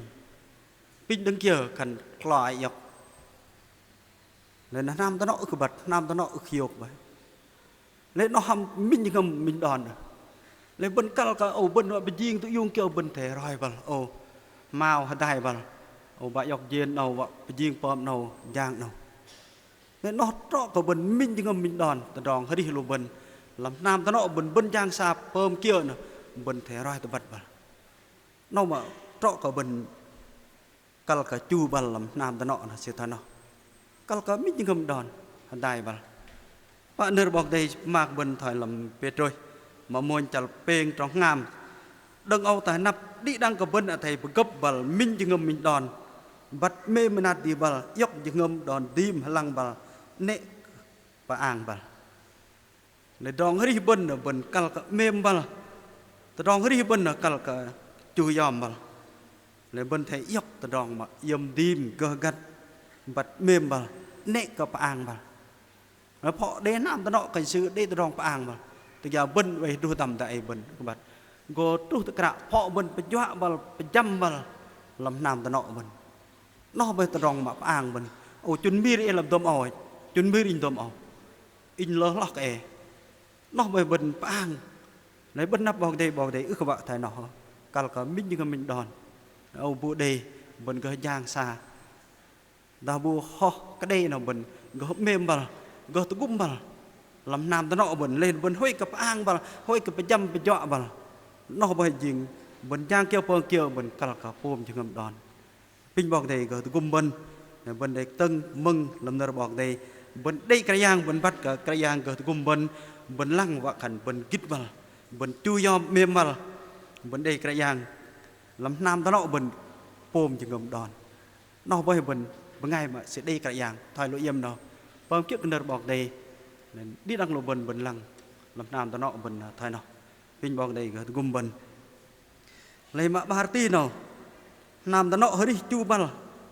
Apinh đơ̆ng kiơ khan klo ai iŏk. Lei na hnam tơnŏ ưh kơ băt, hnam tơnŏ ưh kơ hiôk bơih. Lei noh hăm minh jơhngơ̆m minh đon. Lei bơ̆n kăl kơ ô bơ̆n wă pơjing tơ iung kiơ bơ̆n athei roi băl. Ô hmao hơdai băl. Ô wă iŏk jên 'nâu, wă pơjing pơm 'nâu, jang 'nâu. Lei noh trŏ kơ bơ̆n minh jơhngơ̆m minh đon, tơdrong hơrih lu bơ̆n. Lăm hnam tơnŏ bơ̆n, bơ̆n jang sa pơm kiơ noh, bơ̆n athei roi tơbăt băl. 'Nâu mă trŏ kơ bơ̆n kăl kơ chu băl lăm hnam tơnŏ noh sư thoi noh. Kăl kơ minh jơhngơ̆m đon, hơdai băl. Pă nơ̆r 'Bok Kei-Dei sư pơma kơ bơ̆n thoi lăm Pêtrôs mă mônh chăl pêng trong hngam. Đơ̆ng âu tơ hơnăp đĭ đăng kơ bơ̆n athei pơgơ̆p băl minh jơhngơ̆m minh đon. Băt 'mêm mơnat dih băl, iŏk jơhngơ̆m đon dim hơlăng băl, 'nĕ pơang băl. Lei tơdrong hơrih bơ̆n noh bơ̆n kăl kơ 'mêm băl. Tơdrong hơrih bơ̆n noh kăl kơ chu yom băl. Lei bơ̆n athei iŏk tơdrong mă iĕm dim gơh găt băt 'mêm băl, 'nĕ kơ pơang băl. Lei phŏ đei hnam tơnŏ kơnh sư đei tơdrong pơang băl. Tơgia bơ̆n oei hơdruh tơdăm dah ei bơ̆n kơ băt. Gô truh tơ kră phŏ bơ̆n pơjuă băl, pơjăm băl lăm hnam tơnŏ bơ̆n. Noh bơih tơdrong mă pơang bơ̆n. Ô chŭn mir ei lăm dôm âu, chŭn mir inh dôm âu. Inh lơ hloh kơ ei. Noh bơih bơ̆n pơang. Lei bơ̆n năp 'Bok Kei-Dei, 'Bok Kei-Dei ưh kơ wă thoi noh. Kăl kơ minh jơhngơ̆m minh đon. Âu bu đei bơ̆n gơh jang sa. Dah bu hoh kơdei noh bơ̆n gơh 'mêm băl, gơh tơgŭm băl. Lăm hnam dơnŏ bơ̆n, lei bơ̆n huay kơ pơang băl, huay kơ pơjăm pơjuă băl. Noh bơih jing bơ̆n jang kiơ pơm kiơ bơ̆n kăl kơ pôm jơhngơ̆m đon. Apinh 'Bok Kei-Dei gơh tơgŭm bơ̆n, na bơ̆n đei tơ̆ng mơ̆ng lăm nơ̆r 'Bok Kei-Dei. Bơ̆n đei Kră Yang, bơ̆n băt kơ Kră Yang gơh tơgŭm bơ̆n, bơ̆n lăng wă khan bơ̆n gĭt băl, bơ̆n chu yom 'mêm băl, bơ̆n đei Kră Yang. Lăm hnam dơnŏ bơ̆n pôm jơhngơ̆m đon. Noh bơih bơ̆n bơngai mă sư đei Kră Yang, thoi lu iĕm noh. Pơm kiơ̆ kơ nơ̆r 'Bok Kei-Dei, đĭ đăng lu bơ̆n, bơ̆n lăng lăm hnam dơnŏ bơ̆n thoi noh. Apinh 'Bok Kei-Dei gơh tơgŭm bơ̆n. Lei mă 'bar ti noh, hnam dơnŏ hơrih chu băl,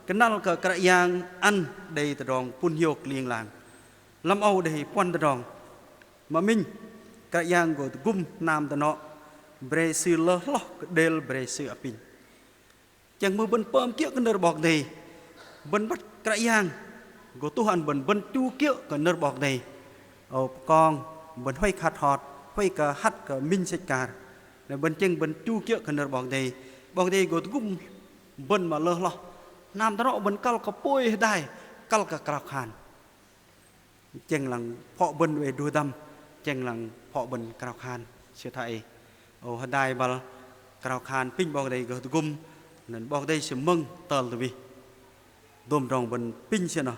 kơnăl kơ Kră Yang ăn đei tơdrong pŭn hiôk ling lang. Lăm âu đei puăn tơdrong. Mă minh, Kră Yang gô tơgŭm hnam dơnŏ, bre sư lơ hloh kơ đêl bre sư apinh. Chĕng mưh bơ̆n pơm kiơ̆ kơ nơ̆r 'Bok Kei-Dei, bơ̆n băt Kră Yang gô tuh ăn bơ̆n, bơ̆n chu kiơ̆ kơ nơ̆r 'Bok Kei-Dei. Ơ pơkong, bơ̆n huay kơ hăt hot, huay kơ hăt kơ minh sĕch akar. Na bơ̆n chĕng bơ̆n chu kiơ̆ kơ nơ̆r 'Bok Kei-Dei, 'Bok Kei-Dei gô tơgŭm bơ̆n mă lơ hloh. Hnam dơnŏ bơ̆n kăl kơ pôi hơdai, kăl kơ krao khan. Chĕng lăng phŏ bơ̆n oei druh dăm, chĕng lăng phŏ bơ̆n krao khan. Sư thoi ei, ơ hơdai băl krao khan, apinh 'Bok Kei-Dei gơh tơgŭm, na 'Bok Kei-Dei sư mơ̆ng tơl tơwih. Dôm tơdrong bơ̆n apinh sư noh.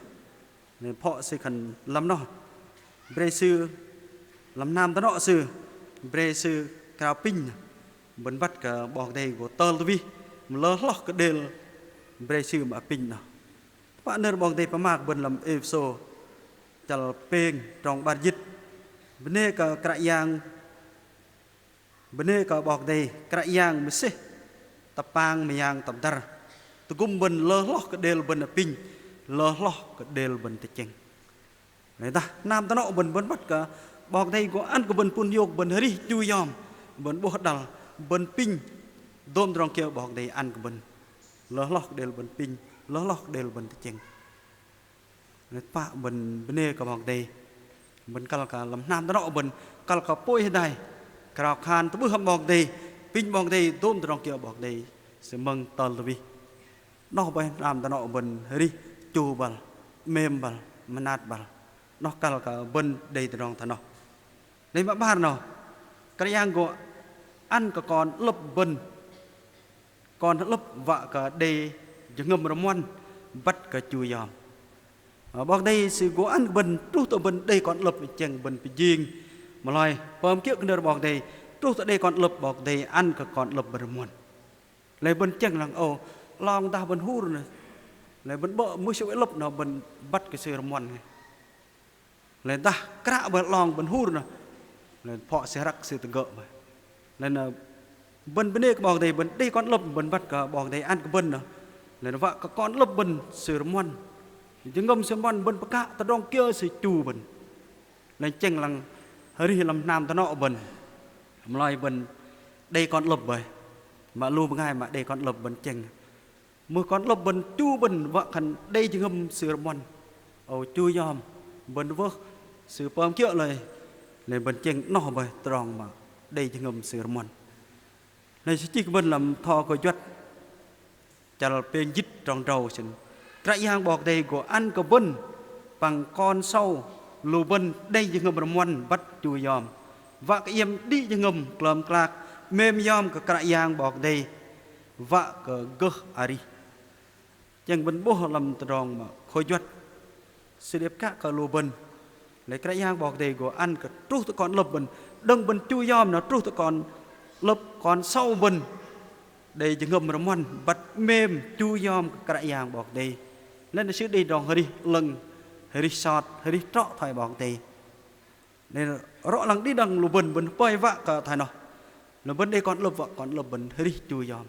Na phŏ sư khan lăm noh, bre sư, lăm hnam dơnŏ sư, bre sư krao apinh. Bơ̆n băt kơ 'Bok Kei-Dei gô tơl tơwih, mă lơ hloh kơ đêl bre sư mă apinh noh. Tơpă nơ̆r 'Bok Kei-Dei pơma kơ bơ̆n lăm Êphêsô chăl pêng trong 'bar jĭt. Bơnê kơ Kră Yang, bơnê kơ 'Bok Kei-Dei, Kră Yang mơsêh tơpang mơyang tơpơdăr, tơgŭm bơ̆n lơ hloh kơ đêl bơ̆n apinh, lơ hloh kơ đêl bơ̆n tơchĕng. Lei dah hnam dơnŏ bơ̆n, bơ̆n băt kơ 'Bok Kei-Dei gô ăn kơ bơ̆n pŭn hiôk bơ̆n hơrih chu yom, bơ̆n 'bôh đăl, bơ̆n apinh dôm tơdrong kiơ 'Bok Kei-Dei ăn kơ bơ̆n. Lơ hloh kơ đêl bơ̆n apinh, lơ hloh kơ đêl bơ̆n tơchĕng. Lei tơpă bơ̆n bơnê kơ 'Bok Kei-Dei. Bơ̆n kăl kơ lăm hnam dơnŏ bơ̆n kăl kơ pôi hơdai, krao khan tơ'bưh hăm 'Bok Kei-Dei, apinh 'Bok Kei-Dei, dôm tơdrong kiơ 'Bok Kei-Dei sư mơ̆ng tơl tơwih. Noh bơih hnam dơnŏ bơ̆n hơrih chu băl, 'mêm băl, mơnat băl. Noh kăl kơ bơ̆n đei tơdrong thoi noh. Lei mă 'bar noh, Kră Yang gô ăn kơ kon 'lơ̆p bơ̆n, kon 'lơ̆p wă kơ đei jơhngơ̆m rơmuăn băt kơ chu yom. Ơ, 'Bok Kei-Dei sư gô ăn kơ bơ̆n truh tơ bơ̆n đei kon 'lơ̆p chĕng bơ̆n pơjing mă lei pơm kiơ̆ kơ nơ̆r 'Bok Kei-Dei, truh tơ đei kon 'lơ̆p 'Bok Kei-Dei ăn kơ kon 'lơ̆p bơ̆n rơmuăn. Lei bơ̆n chĕng lăng âu, 'long dah bơ̆n hur noh. Lei bơ̆n 'bơ̆ mưh sư oei 'lơ̆p noh bơ̆n băt kơ sư rơmuăn. Lei dah kră bơih 'long bơ̆n hur noh. Lei phŏ sư răk sư tơgơ̆ bơih. Lei na bơ̆n bơnê kơ 'Bok Kei-Dei bơ̆n đei kon 'lơ̆p bơ̆n băt kơ 'Bok Kei-Dei ăn kơ bơ̆n noh. Lei wă kơ kon 'lơ̆p bơ̆n sư rơmuăn. Jơhngơ̆m sư rơmuăn bơ̆n pơkă tơdrong kiơ sư chu bơ̆n. Lei chĕng lăng hơrih lăm hnam dơnŏ bơ̆n. Mă lei bơ̆n đei kon 'lơ̆p bơih. Mă lu bơngai mă đei kon 'lơ̆p bơ̆n chĕng. Mưh kon 'lơ̆p bơ̆n chu bơ̆n wă khan đei jơhngơ̆m sư rơmuăn. Âu chu yom bơ̆n wơh sư pơm kiơ̆ lei. Lei bơ̆n chĕng noh bơih tơdrong mă đei jơhngơ̆m sư rơmuăn. Lei sư chih kơ bơ̆n lăm Tho Kơ Juăt chăl pêng jĭt trong drâu sĭn. Kră Yang 'Bok Kei-Dei gô ăn kơ bơ̆n păng kon sâu lu bơ̆n đei jơhngơ̆m rơmuăn băt chu yom. Wă kơ iĕm đĭ jơhngơ̆m klơm klak 'mêm yom kơ Kră Yang 'Bok Kei-Dei. Wă kơ gơh arih. Chĕng bơ̆n 'bôh lăm tơdrong mă Khôi Juăt sư đei pơkă kơ lu bơ̆n. Lei Kră Yang 'Bok Kei-Dei gô ăn kơ truh tơ kon 'lơ̆p bơ̆n. Đơ̆ng bơ̆n chu yom noh truh tơ kon 'lơ̆p kon sâu bơ̆n đei jơhngơ̆m rơmuăn băt 'mêm chu yom kơ Kră Yang 'Bok Kei-Dei. Lei na sư đei tơdrong hơrih 'lơ̆ng, hơrih sot, hơrih trŏ thoi 'Bok Kei-Dei. Lei rŏ lăng đĭ đăng lu bơ̆n, bơ̆n hơpơi wă kơ thoi noh. Lu bơ̆n đei kon 'lơ̆p wă kon 'lơ̆p bơ̆n hơrih chu yom.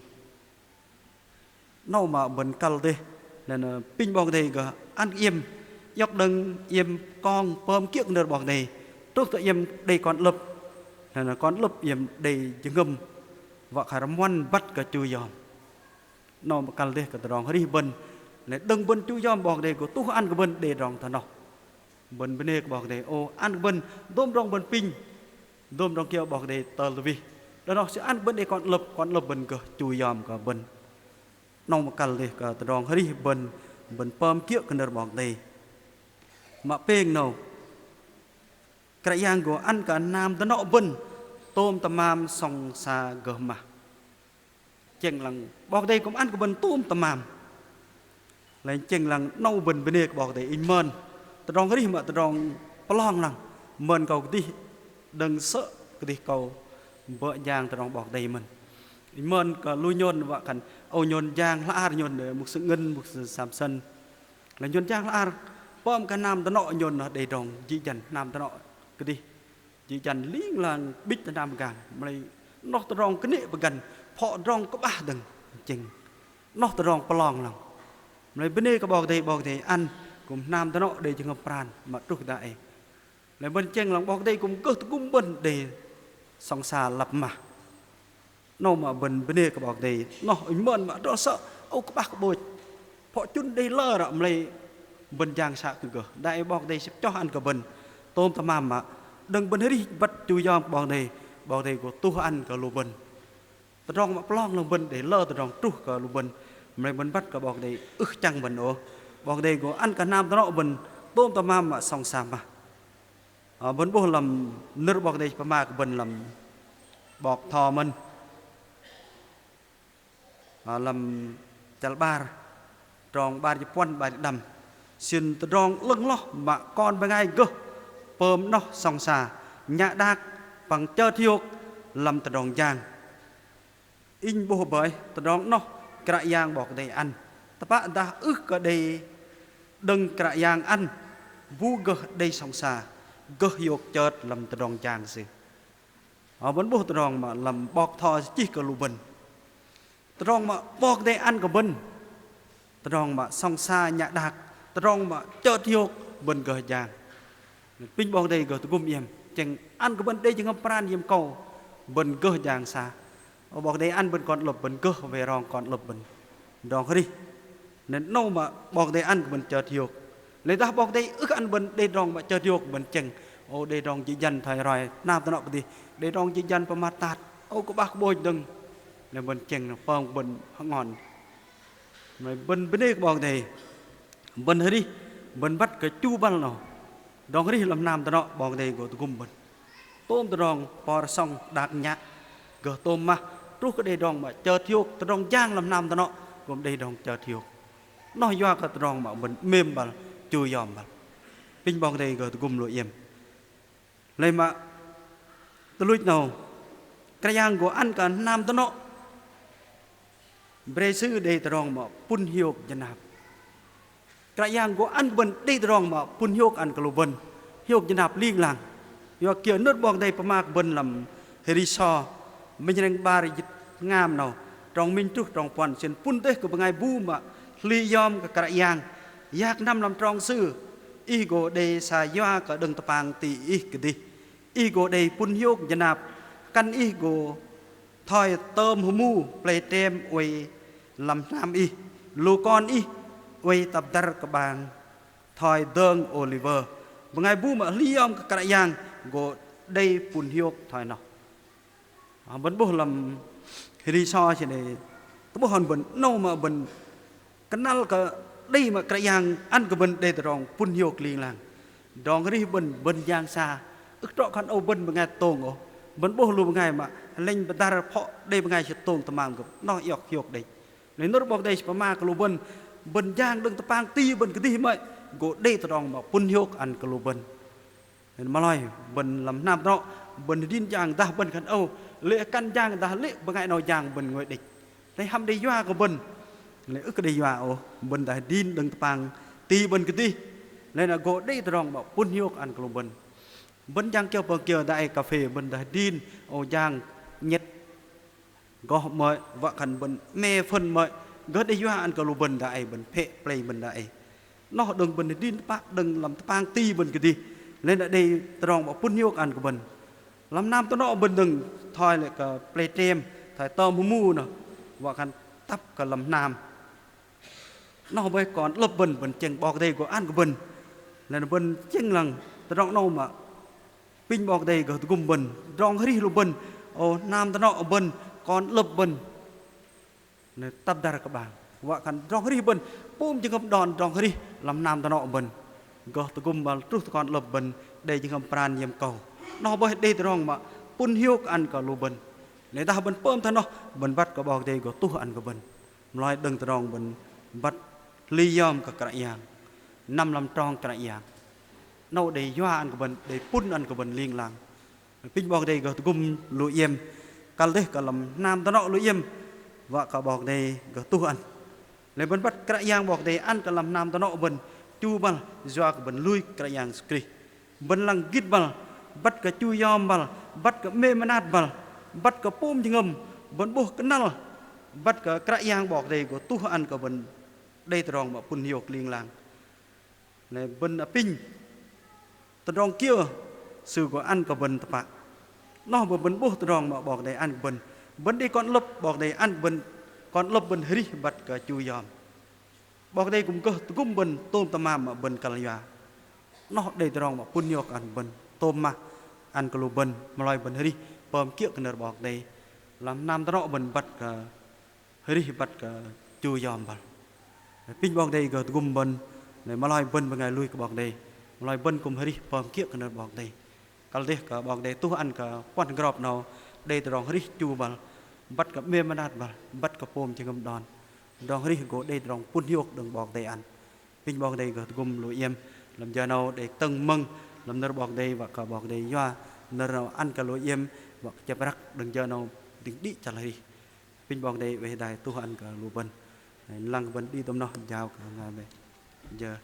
Noh mă bơ̆n kăl dêh. Lei na apinh 'Bok Kei-Dei gơh ăn iĕm iŏk đơ̆ng iĕm kong pơm kiơ̆ kơ nơ̆r 'Bok Kei-Dei. Truh tơ iĕm đei kon 'lơ̆p. Lei na kon 'lơ̆p iĕm đei jơhngơ̆m wă khan rơmuăn băt kơ chu yom. Noh mă kăl dêh kơ tơdrong hơrih bơ̆n. Lei đơ̆ng bơ̆n chu yom 'Bok Kei-Dei gô tuh ăn kơ bơ̆n đei tơdrong thoi noh. Bơ̆n bơnê kơ 'Bok Kei-Dei. Ô, ăn kơ bơ̆n dôm tơdrong bơ̆n apinh. Dôm tơdrong kiơ 'Bok Kei-Dei tơl tơwih. Đơ̆ng noh sư ăn kơ bơ̆n đei kon 'lơ̆p, kon 'lơ̆p bơ̆n gơh chu yom kơ bơ̆n. 'Nâu mă kăl dêh kơ tơdrong arih bơ̆n, bơ̆n pơm kiơ̆ kơ nơ̆r 'Bok Kei-Dei. Mă pêng 'nâu, Kră Yang gô ăn kơ hnam dơnŏ bơ̆n tôm tơmam sŏng sa gơh mah. Chĕng lăng 'Bok Kei-Dei kŭm ăn kơ bơ̆n tôm tơmam. Lei chĕng lăng 'nâu bơ̆n bơnê kơ 'Bok Kei-Dei, inh mơn tơdrong arih mă tơdrong pơlong lăng, mơn kâu kơdih đơ̆ng sơ̆ kơdih kâu bơ̆ jang tơdrong 'Bok Kei-Dei mơ̆n. Inh mơn kơ lu nhôn wă khan âu nhôn jang hla ar, nhôn, ơ, mục sư Ngân, mục sư Samsân. Lei nhôn jang hla ar pơm kơ hnam dơnŏ nhôn noh đei tơdrong jĭ jăn hnam dơnŏ kơdih. Jĭ jăn ling lang 'bĭch tơ hnam pơgang. Mă lei 'noh tơdrong kơnê̆ pơgăn, phŏ tơdrong kơ'bah dơ̆ng chĕng. 'Noh tơdrong pơlong lăng. Mă lei bơnê kơ 'Bok Kei-Dei, 'Bok Kei-Dei ăn kŭm hnam dơnŏ đei jơhngơ̆m pran mă truh dang ei. Lei bơ̆n chĕng lăng 'Bok Kei-Dei kŭm gơh tơgŭm bơ̆n đei sŏng sa lăp mah. 'Nâu mă bơ̆n bơnê kơ 'Bok Kei-Dei, 'noh inh mơn mă adrol sơ̆ âu kơ'bah kơ'bôch. Phŏ chŭn đei lơ ră mă lei bơ̆n jang sa kơ gơh. Dang ei 'Bok Kei-Dei sơ̆p choh ăn kơ bơ̆n tôm tơmam mă đơ̆ng bơ̆n arih băt chu yom kơ 'Bok Kei-Dei, 'Bok Kei-Dei gô tuh ăn kơ lu bơ̆n. Tơdrong mă pơlong lăng bơ̆n đei lơ tơdrong truh kơ lu bơ̆n. Mă lei bơ̆n băt kơ 'Bok Kei-Dei ưh kơ chăng bơ̆n ôh. 'Bok Kei-Dei gô ăn kơ hnam dơnŏ bơ̆n tôm tơmam mă sŏng sa mah. Ơ, bơ̆n 'bôh lăm nơ̆r 'Bok Kei-Dei pơma kơ bơ̆n lăm 'bok Tho mơ̆n. Ơ, lăm chăl 'bar, trong 'bar jĭt puăn 'bar jĭt đăm. Sĭn tơdrong 'lơ̆ng hloh mă kon bơngai gơh pơm 'noh sŏng sa, nhă đak păng chơt hiôk lăm tơdrong jang. Inh 'bôh bơih tơdrong 'noh Kră Yang 'Bok Kei-Dei ăn. Tơpă dah ưh kơ đei đơ̆ng Kră Yang ăn, bu gơh đei sŏng sa, gơh hiôk chơt lăm tơdrong jang sư. Ơ, bơ̆n 'bôh tơdrong mă lăm 'bok Tho chih kơ lu bơ̆n. Tơdrong mă 'Bok Kei-Dei ăn kơ bơ̆n. Tơdrong mă sŏng sa nhă đak, tơdrong mă chơt hiôk bơ̆n gơh jang. Apinh 'Bok Kei-Dei gơh tơgŭm iĕm, chĕng ăn kơ bơ̆n đei jơhngơ̆m pran iĕm kâu bơ̆n gơh jang sa. Ơ, 'Bok Kei-Dei ăn bơ̆n kon 'lơ̆p bơ̆n gơh wei rong kon 'lơ̆p bơ̆n tơdrong arih. Nên 'nâu mă 'Bok Kei-Dei ăn kơ bơ̆n chơt hiôk. Lei dah 'Bok Kei-Dei ưh kơ ăn bơ̆n đei tơdrong mă chơt hiôk, bơ̆n chĕng âu đei tơdrong jĭ jăn thoi roi hnam dơnŏ kơdih, đei tơdrong jĭ jăn pơmat tat, âu kơ'bah kơ'bôch dơ̆ng. Lei bơ̆n chĕng noh pơm bơ̆n hơngon. Mă lei bơ̆n bơnê kơ 'Bok Kei-Dei. Bơ̆n arih, bơ̆n băt kơ chu băl 'nâu. Tơdrong arih lăm hnam dơnŏ 'Bok Kei-Dei gô tơgŭm bơ̆n. Tôm tơdrong por sŏng đak nhă gơh tôm mah, truh kơ đei tơdrong mă chơt hiôk, tơdrong jang lăm hnam dơnŏ gô đei tơdrong chơt hiôk. 'Noh yua kơ tơdrong mă bơ̆n 'mêm băl, chu yom băl. Apinh 'Bok Kei-Dei gơh tơgŭm lu iĕm. Lei mă tuch luch 'nâu, Kră Yang gô ăn kơ hnam dơnŏ bre sư đei tơdrong mă pŭn hiôk jơnap. Kră Yang gô ăn kơ bơ̆n đei tơdrong mă pŭn hiôk ăn kơ lu bơ̆n, hiôk jơnap ling lang. Yua kiơ nơ̆r 'Bok Kei-Dei pơma kơ bơ̆n lăm Hơri So, minh hrĕng 'bar jĭt tơhngam 'nâu, trong minh truh trong puăn: Sĭn pŭn dêh kơ bơngai bu mă hli yom kơ Kră Yang, yak năm lăm trong Sư, ih gô đei sa yua kơ đơ̆ng tơpang ti ih kơdih. Ih gô đei pŭn hiôk jơnap, kăn ih gô thoi tơm hơmu plei trem oei lăm hnam ih, lu kon ih oei tăp dăr kơ'bang thoi dơng ôliwơ. Bơngai bu mă hli yom kơ Kră Yang gô đei pŭn hiôk thoi noh. Ơ, bơ̆n 'bôh lăm Hơri So sư đei tơ'bôh ăn bơ̆n 'nâu mă bơ̆n kơnăl kơ đei mă Kră Yang ăn kơ bơ̆n đei tơdrong pŭn hiôk ling lang. Tơdrong arih bơ̆n, bơ̆n jang sa, ưh trŏ khan âu bơ̆n bơngai tông ôh. Bơ̆n 'bôh lu bơngai mă lĕnh pơdăr phŏ đei bơngai sư tông tơmam gơ̆p, noh iŏk hiôk đĕch. Lei nơ̆r 'Bok Kei-Dei sư pơma kơ lu bơ̆n, bơ̆n jang đơ̆ng tơpang ti bơ̆n kơdih mơ̆i gô đei tơdrong mă pŭn hiôk ăn kơ lu bơ̆n. Mă lei bơ̆n lăm hnam dơnŏ, bơ̆n hơdrin jang dah bơ̆n khan âu, lê̆ kăn jang dah lê̆ bơngai 'nâu jang bơ̆n ngôi đĕch. Lei hăm đei yua kơ bơ̆n, lê̆ ưh kơ đei yua ôh, bơ̆n dah hơdrin đơ̆ng tơpang ti bơ̆n kơdih. Lei na gô đei tơdrong mă pŭn hiôk ăn kơ lu bơ̆n. Bơ̆n jang kiơ pơm kiơ dang ei kơphê bơ̆n dah hơdrin, âu jang 'nhĕt goh mơ̆i, wă khan bơ̆n 'me phŭn mơ̆i, gơh đei yua ăn kơ lu bơ̆n dang ei, bơ̆n phĕ plei bơ̆n dang ei. Noh đơ̆ng bơ̆n hơdrin tơpă đơ̆ng lăm tơpang ti bơ̆n kơdih. Lei na đei tơdrong mă pŭn hiôk ăn kơ bơ̆n. Lăm hnam dơnŏ bơ̆n đơ̆ng thoi lê̆ kơ plei trem, thoi tơm hơmu noh, wă khan tăp kơ lăm hnam. Noh bơih kon 'lơ̆p bơ̆n, bơ̆n chĕng 'Bok Kei-Dei gô ăn kơ bơ̆n. Lei na bơ̆n chĕng lăng tơdrong 'nâu mă apinh 'Bok Kei-Dei gơh tơgŭm bơ̆n, tơdrong arih lu bơ̆n, ơ hnam dơnŏ bơ̆n, kon 'lơ̆p bơ̆n. Noh tăp dăr kơ'bang. Wă khan tơdrong arih bơ̆n, pôm jơhngơ̆m đon tơdrong arih lăm hnam dơnŏ bơ̆n. Gơh tơgŭm băl truh tơ kon 'lơ̆p bơ̆n, đei jơhngơ̆m pran iĕm akâu. Noh bơih đei tơdrong mă pŭn hiôk ăn kơ lu bơ̆n. Lei dah bơ̆n pơm thoi noh, bơ̆n băt kơ 'Bok Kei-Dei gơh tuh ăn kơ bơ̆n. Mă lei đơ̆ng tơdrong bơ̆n băt hli yom kơ Kră Yang, năm lăm trong Kră Yang. 'Nâu đei yua ăn kơ bơ̆n, đei pŭn ăn kơ bơ̆n ling lang. Apinh 'Bok Kei-Dei gơh tơgŭm lu iĕm, kăl dêh kơ lăm hnam dơnŏ lu iĕm, wă kơ 'Bok Kei-Dei gơh tuh ăn. Lei bơ̆n băt Kră Yang 'Bok Kei-Dei ăn kơ lăm hnam dơnŏ bơ̆n, chu băl, yua kơ bơ̆n lui Kră Yang Yêsu Krist. Bơ̆n lăng gĭt băl, băt kơ chu yom băl, băt kơ 'mêm mơnat băl, băt kơ pôm jơhngơ̆m, bơ̆n 'bôh kơnăl, băt kơ Kră Yang 'Bok Kei-Dei gô tuh ăn kơ bơ̆n đei tơdrong mă pŭn hiôk ling lang. Lei bơ̆n apinh tơdrong kiơ Sư gô ăn kơ bơ̆n tơpă. Noh bơ̆n 'bôh tơdrong mă 'Bok Kei-Dei ăn kơ bơ̆n. Bơ̆n đei kon 'lơ̆p 'Bok Kei-Dei ăn kơ bơ̆n, kon 'lơ̆p bơ̆n arih băt kơ chu yom. 'Bok Kei-Dei kư̆m gơh tơgŭm bơ̆n tôm tơmam mă bơ̆n kăl yua. Noh đei tơdrong mă pŭn hiôk ăn bơ̆n, tôm mah ăn kơ lu bơ̆n, mă lei bơ̆n arih pơm kiơ̆ kơ nơ̆r 'Bok Kei-Dei. Lăm hnam dơnŏ bơ̆n băt kơ arih băt kơ chu yom băl. Apinh 'Bok Kei-Dei gơh tơgŭm bơ̆n, lei mă lei bơ̆n bơngai lui kơ 'Bok Kei-Dei, mă lei bơ̆n kư̆m arih pơm kiơ̆ kơ nơ̆r 'Bok Kei-Dei. Kăl dêh kơ 'Bok Kei-Dei tuh ăn kơ puăn grop 'nâu đei tơdrong arih chu băl, băt kơ 'mêm mơnat băl, băt kơ pôm jơhngơ̆m đon. Tơdrong arih gô đei tơdrong pŭn hiôk đơ̆ng 'Bok Kei-Dei ăn. Apinh 'Bok Kei-Dei gơh tơgŭm lu iĕm, lăm jơ 'nâu đei tơ̆ng mơ̆ng, lăm nơ̆r 'Bok Kei-Dei wă kơ 'Bok Kei-Dei yua, nơ̆r 'nâu ăn kơ lu iĕm, wă kơ chĕp răk đơ̆ng jơ 'nâu đĭ chăl arih. Apinh 'Bok Kei-Dei oei hơdai tuh ăn kơ lu bơ̆n. Lăng kơ bơ̆n đĭ tôm noh jao kơ bơngai bơih. Jơ.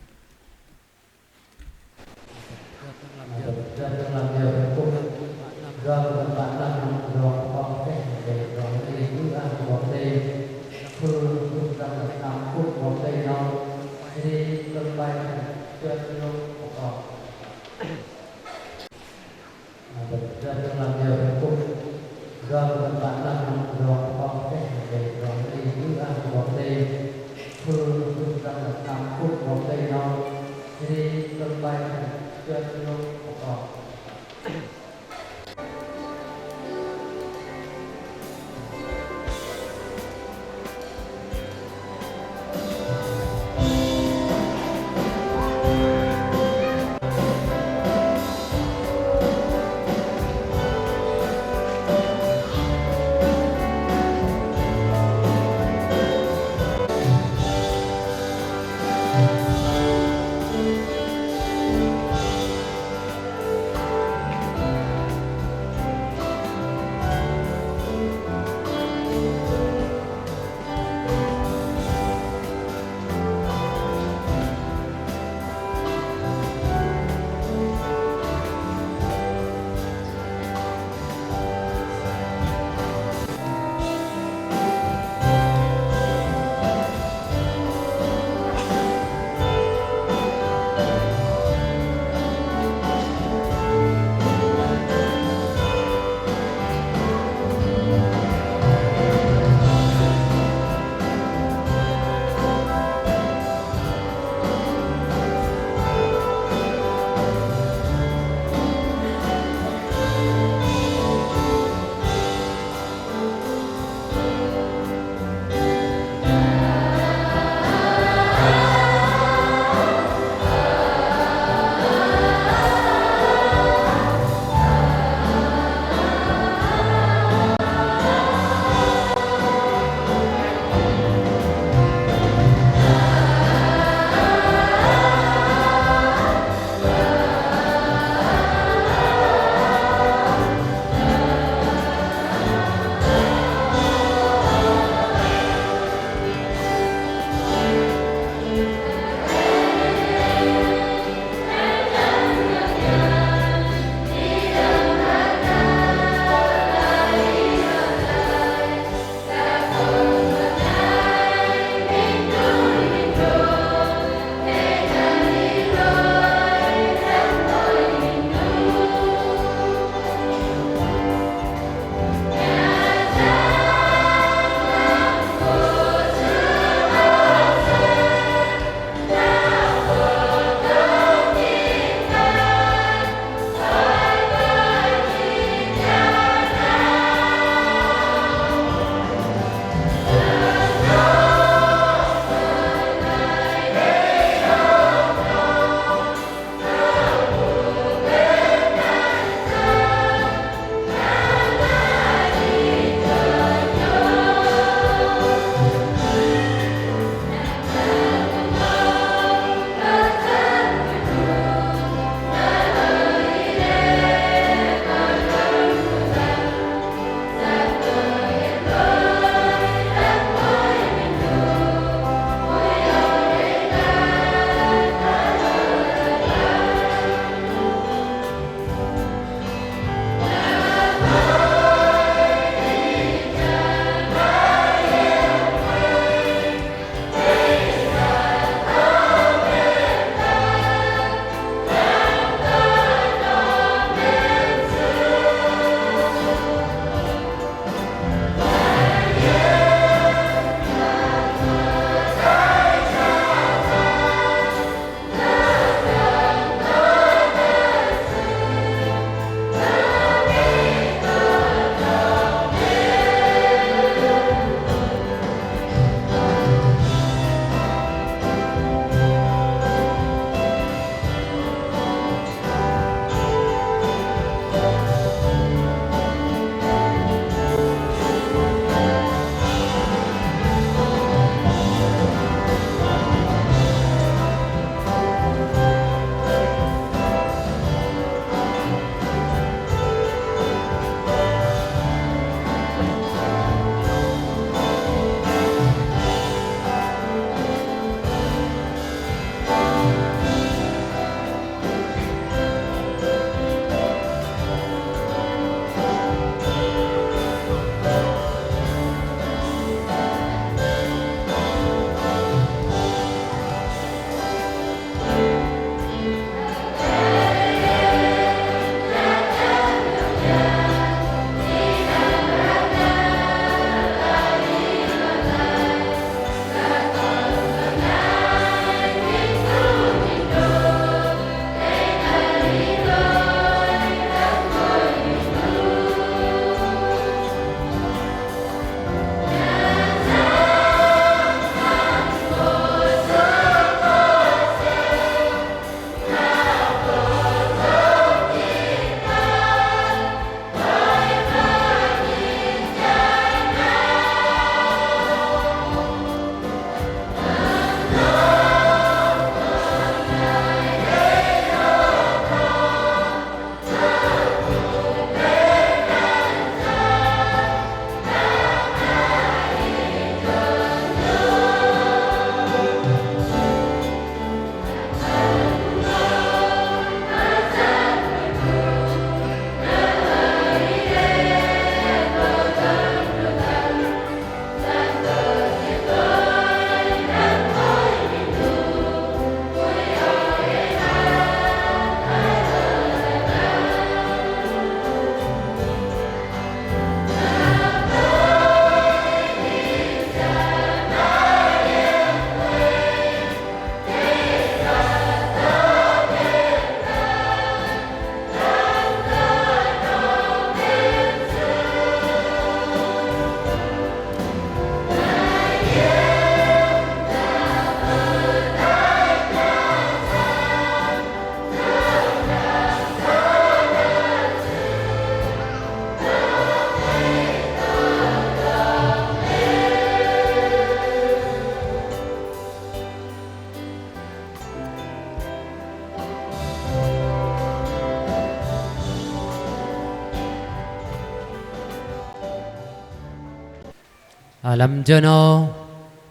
Lăm jơ 'nâu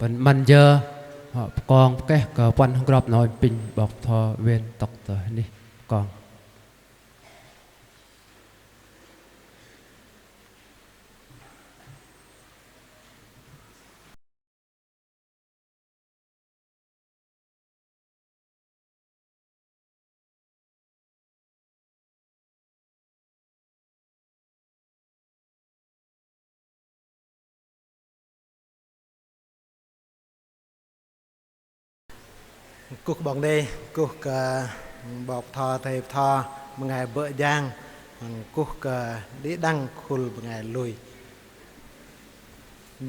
bơ̆n 'măn jơ, hŏ pơkong pơkeh kơ puăn hơgrop 'nâu, apinh 'bok bơtho wên tŏk tơ anih pơkong. Kuh kơ 'Bok Kei-Dei, kuh kơ 'bok bơtho, thây bơtho, bơngai bơ̆ jang, kuh kơ đĭ đăng khul bơngai lui.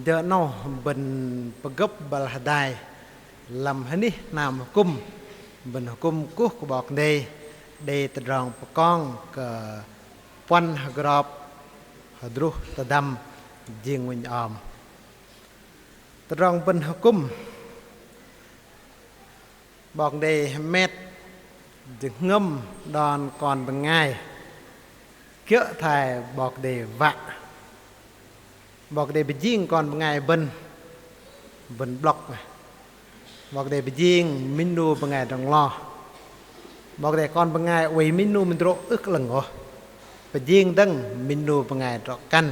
Jơ 'nâu bơ̆n pơgơ̆p băl hơdai lăm hơnih hnam hơkŭm, bơ̆n hơkŭm kuh kơ 'Bok Kei-Dei đei tơdrong pơkong kơ puăn hơgrop hơdruh tơdăm jing ŭnh om. Tơdrong bơ̆n hơkŭm 'Bok Kei-Dei hơmet jơhngơ̆m đon kon bơngai kiơ̆ thoi 'Bok Kei-Dei wă. 'Bok Kei-Dei pơjing kon bơngai bơ̆n, bơ̆n 'blŏk. 'Bok Kei-Dei pơjing minh 'nu bơngai drŏ nglo. 'Bok Kei-Dei kon bơngai oei minh 'nu mơdrô̆ ưh kơ 'lơ̆ng ôh. Pơjing dơ̆ng minh 'nu bơngai drŏ kăn.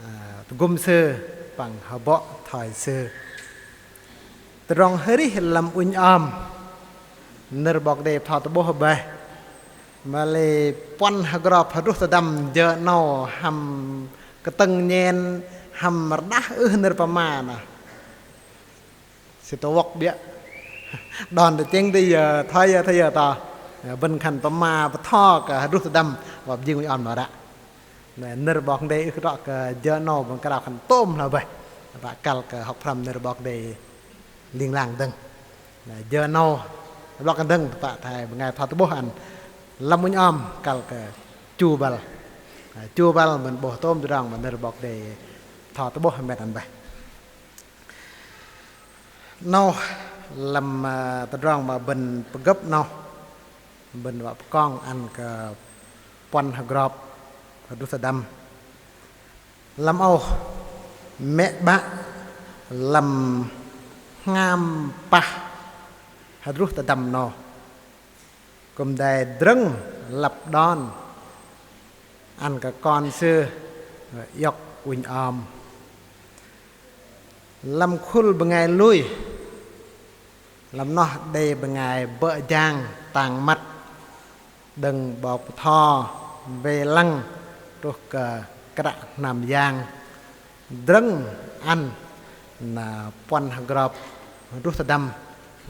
Ơ, tơgŭm sư păng hơbŏ thoi sư. Tơdrong arih lăm ŭnh om nơ̆r 'Bok Kei-Dei bơtho tơ'bôh bơih. Mă lei puăn hơgrop hơdruh tơdăm jơ 'nâu hăm kơtơ̆ng nhen, hăm rơđah ưh nơ̆r pơma noh. Sư tơwŏk 'biơ̆. Đon tơchĕng tơ yơ thoi yơ thoi yơ to. Bơ̆n khan pơma bơtho kơ hơdruh tơdăm wă pơjing ŭnh om noh ră. Nơ̆r 'Bok Kei-Dei ưh kơ trŏ kơ jơ 'nâu bơ̆n krao khan tôm hloi bơih. Tơpă kăl kơ hŏk pơhrăm nơ̆r 'Bok Kei-Dei ling lang dơ̆ng. Jơ 'nâu 'blŏk kơ dơ̆ng tơpă thoi bơngai bơtho tơ'bôh ăn lăm ŭnh om kăl kơ chu băl. Chu băl bơ̆n 'bôh tôm tơdrong mă nơ̆r 'Bok Kei-Dei bơtho tơ'bôh hơmet ăn bơih. 'Nâu lăm, ơ, tơdrong mă bơ̆n pơgơ̆p 'nâu, bơ̆n wă pơkong ăn kơ puăn hơgrop hơdruh tơdăm. Lăm âu mĕ 'bă lăm hngam pah hơdruh tơdăm 'nâu kư̆m đei drơ̆ng lăp đon ăn kơ kon sư iŏk ŭnh om. Lăm khul bơngai lui, lăm noh đei bơngai bơ̆ jang tang măt đơ̆ng 'bok bơtho wei lăng truh kơ kră hnam yang drơ̆ng ăn na puăn hơgrop hơdruh tơdăm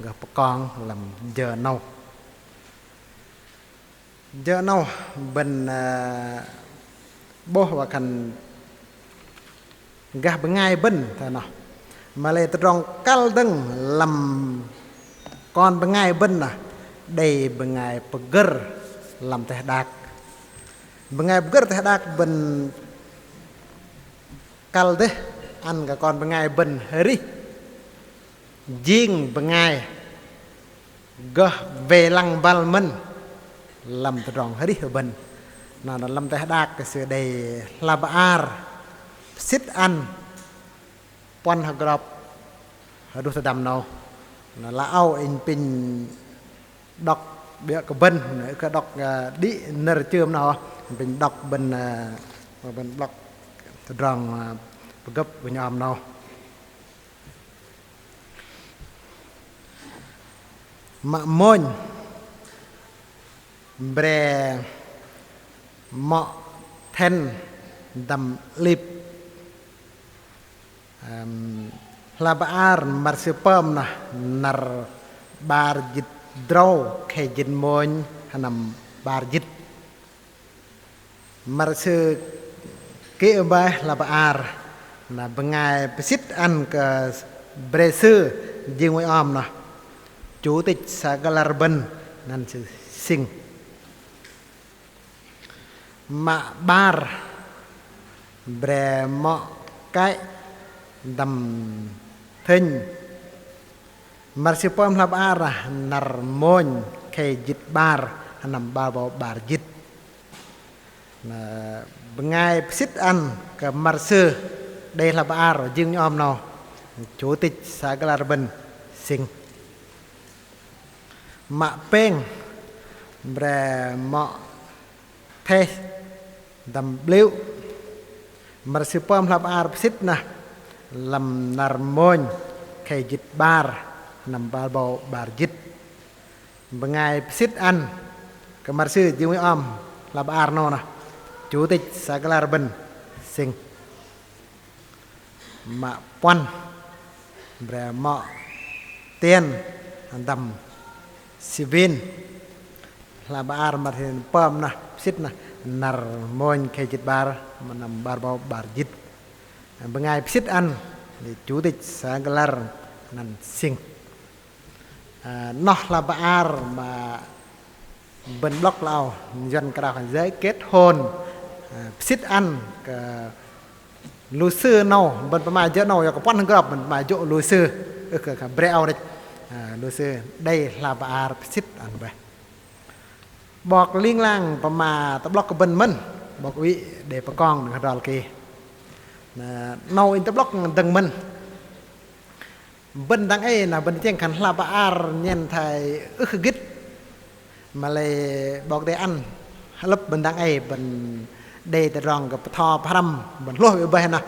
gơh pơkong lăm jơ 'nâu. Jơ 'nâu bơ̆n, ơ, 'bôh wă khan gah bơngai bơ̆n thoi noh. Mă lei tơdrong kăl dơ̆ng lăm kon bơngai bơ̆n noh đei bơngai pơgơ̆r lăm teh đak. Bơngai pơgơ̆r teh đak bơ̆n kăl dêh ăn kơ kon bơngai bơ̆n arih jing bơngai gơh wei lăng băl mơ̆n lăm tơdrong arih bơ̆n. Na, na lăm teh đak kơ sư đei hla bơar pơsĭt ăn puăn hơgrop hơdruh tơdăm 'nâu. Na la âu inh apinh đŏk 'biơ̆ kơ bơ̆n, na ưh kơ đŏk, ơ, đĭ nơ̆r chơm 'nâu, apinh đŏk bơ̆n, ơ, bơ̆n 'blŏk tơdrong, ơ, pơgơ̆p ŭnh om 'nâu. Mă mônh bre mŏ then dăm 'lip. Ơ, hla bơar măr sư pơm noh năr 'bar jĭt drâu khei jĭt mônh hơnăm 'bar jĭt. Măr sư kĕ bai hla bơar, na bơngai pơsĭt ăn kơ bre sư jing ŭnh om noh Chủ tịch xã Glar bơ̆n, năn sư sĭng. Mă 'bar bre mŏ kăi dăm thinh. Măr sư pơm hla bơar năr mônh khei jĭt 'bar hơnăm 'bar bâu 'bar jĭt. Na, bơngai pơsĭt ăn kơ măr sư đei hla bơar jing ưm âu, chủ tịch xã Glar bơ̆n sĭng. Mă pêng bre mŏ theh dăm bliu. Mă sư pơm hla bơar pơsĭt nơh lăm năr mônh khei jĭt 'bar năm 'bar bâu 'bar jĭt. Bơngai pơsĭt ăn kơ mă sư jing ưm âu hla bơar 'nâu nơh, chủ tịch xã Glar bơ̆n sĭng. Mă puăn bre mŏ tiên dăm sibin. Hla bơar mă sư pơm nơh pơsĭt nơh năr mônh khei jĭt 'bar năm 'bar bâu 'bar jĭt. Bơngai pơsĭt ăn chủ tịch xã Glar năn sĭng. Ơ, noh hla bơar mă bơ̆n blŏk lơ âu, Yuăn krao khan giấy kết hôn. Ơ, pơsĭt ăn kơ lu sư 'nâu, bơ̆n pơma jơ 'nâu, yua kơ puăn hơgrop bơ̆n pơma jô̆ lu sư, ưh kơ bre âu đĕch. Ơ, lu sư đei hla bơar pơsĭt ăn bơih. 'Bok ling lang pơma tơ'blŏk kơ bơ̆n mơ̆n, 'bok ŭnh đei pơkong đơ̆ng hơdrol ki. Nơ, 'nâu inh tơ'blŏk dơ̆ng mơ̆n. Bơ̆n dang ei nơh bơ̆n tơchĕng khan hla bơar nhen thoi ưh kơ gĭt. Mă lei 'Bok Kei-Dei ăn hơlơ̆p bơ̆n dang ei bơ̆n đei tơdrong kơ pơtho pơhrăm bơ̆n hlôh bơih nơh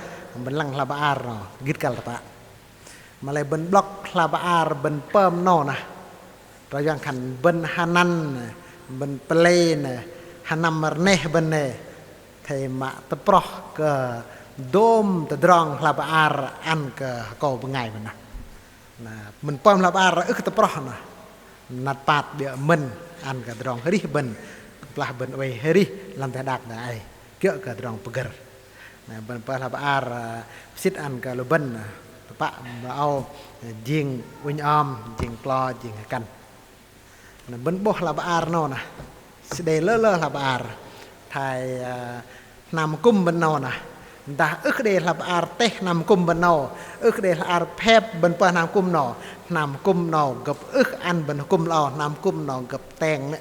bơ̆n lăng hla bơar nơh gĭt kăl tơpă. Mă lei bơ̆n blŏk hla bơar bơ̆n pơm 'nâu nơh. Tơdrong khan bơ̆n hơnăn, bơ̆n pơlei nơh, hơnăm rơneh bơ̆n nơh. Thoi mă tơproh kơ dôm tơdrong hla bơar ăn kơ akâu bơngai mơ̆n nơh. Na, bơ̆n pơm hla bơar ưh kơ tơproh nơh. Năt pat biơ̆ mơ̆n ăn kơ tơdrong arih bơ̆n, kơplah bơ̆n oei arih lăm teh đak dang ei. Kiơ̆ kơ tơdrong pơgơ̆r. Na, bơ̆n pơm hla bơar, ơ, pơsĭt ăn kơ lu bơ̆n, ơ, tơpă mă âu, ơ, jing ŭnh ơm, jing klo, jing hơkăn. Na, bơ̆n 'bôh hla bơar 'nâu nơh, sư đei lơ lơ hla bơar. Thoi, ơ, hnam akŭm bơ̆n 'nâu nơh, dah ưh kơ đei hla bơar teh hnam akŭm bơ̆n 'nâu, ưh kơ đei hla bơar phep bơ̆n pơm hnam akŭm 'nâu, hnam akŭm 'nâu gơ̆p ưh ăn bơ̆n akŭm lơ âu, hnam akŭm 'nâu gơ̆p teng nơh.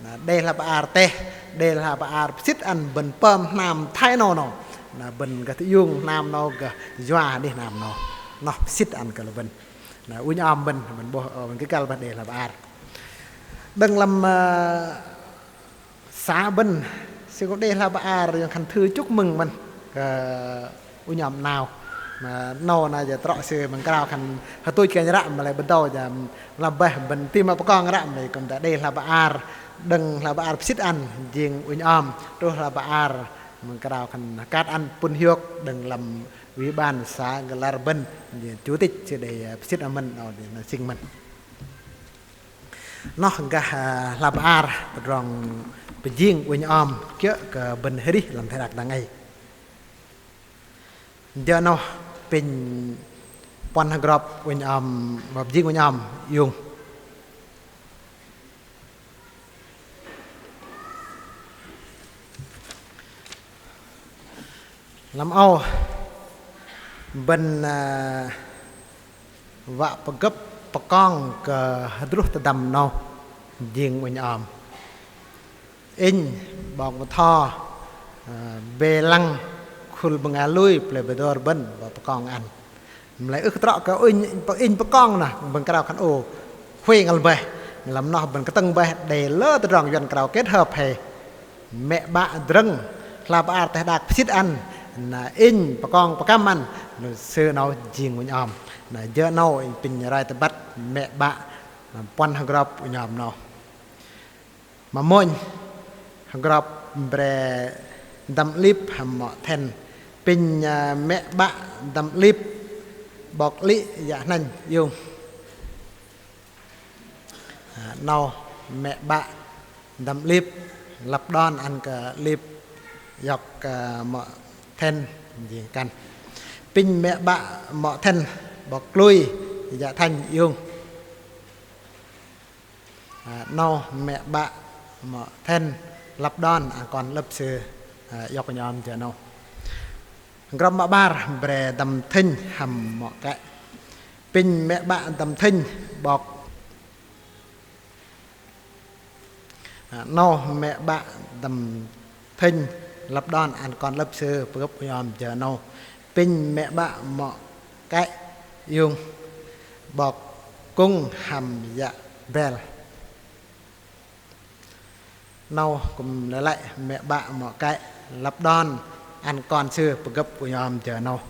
Na, đei hla bơar teh, đei hla bơar pơsĭt ăn bơ̆n pơm hnam thoi 'nâu 'nâu. Na, bơ̆n gơh tơiung hnam 'nâu gơh yua anih hnam 'nâu. Noh pơsĭt ăn kơ lu bơ̆n. Na, ŭnh ơm bơ̆n, bơ̆n 'bôh, ơ, bơ̆n kơkăl bơih đei hla bơar. Đơ̆ng lăm, ơ, xã bơ̆n, sư kư̆m đei hla bơar, yua khan thư chúc mừng mơ̆n kơ ŭnh ơm 'nao. Mă 'nâu na jơ trŏ sư mă krao khan hơtuch kơ ră mă lei bơdâu jơ lăm bơih bơ̆n ti mă pơkong ră mă lei kư̆m đei hla bơar, đơ̆ng hla bơar pơsĭt ăn jing ŭnh ơm, truh hla bơar mă krao khan hơkat ăn pŭn hiôk đơ̆ng lăm ủy ban xã Glar bơ̆n, jing chủ tịch sư đei pơsĭt ăn mơ̆n, 'nâu đei na sĭng mơ̆n. Noh gah, ơ, hla bơar tơdrong pơjing ŭnh ơm kiơ̆ kơ bơ̆n arih lăm teh đak dang ei. Jơ noh pinh puăn hơgrop ŭnh ơm, pơjing ŭnh ơm iung. Lăm âu bơ̆n, ơ, wă pơgơ̆p pơkong kơ hơdruh tơdăm 'nâu jing ŭnh ơm. Inh 'bok bơtho, ơ, bê lăng khul bơngai lui plei Bơdôr bơ̆n wă pơkong ăn. Mă lei ưh kơ trŏ kơ inh, inh pơkong nơh, bơ̆n krao khan ô, huay ngăl bơih. Lăm noh bơ̆n kơtơ̆ng bơih, đei lơ tơdrong Yuăn krao kết hợp hei. Mĕ 'bă drơ̆ng, hla bơar teh đak pơsĭt ăn, na inh pơkong pơkăm ăn, na sư 'nâu jing ŭnh ơm. Na jơ 'nâu inh pinh roi tơbăt mĕ 'bă, na puăn hơgrop ŭnh ơm 'nâu. Mă mônh, hơgrop bre dăm 'lip hăm mŏ then. Pinh, ơ, mĕ 'bă dăm 'lip, 'bok 'lĭ yă hnanh iung. Ơ, 'nâu mĕ 'bă dăm 'lip, lăp đon ăn kơ 'lip iŏk, ơ, mŏ then jing kăn. Pinh mĕ 'bă mŏ then, 'bok klui yă hnanh iung. Ơ, 'nâu mĕ 'bă mŏ then lăp đon ăn kon lăp sư, ơ, iŏk ŭnh ơm jơ 'nâu. Hơgrop mă 'bar bre dăm thĕnh hăm mŏ kĕ. Pinh mĕ 'bă dăm thĕnh 'bok. Ơ, 'nâu mĕ 'bă dăm thĕnh lăp đon ăn kon lăp sư pơgơ̆p ŭnh ơm jơ 'nâu. Pinh mĕ 'bă mŏ kĕ iung, 'bok kŭng hăm yă bel. 'Nâu kư̆m lei lăi mĕ 'bă mŏ kĕ lăp đon ăn kon sư pơgơ̆p ŭnh om jơ 'nâu.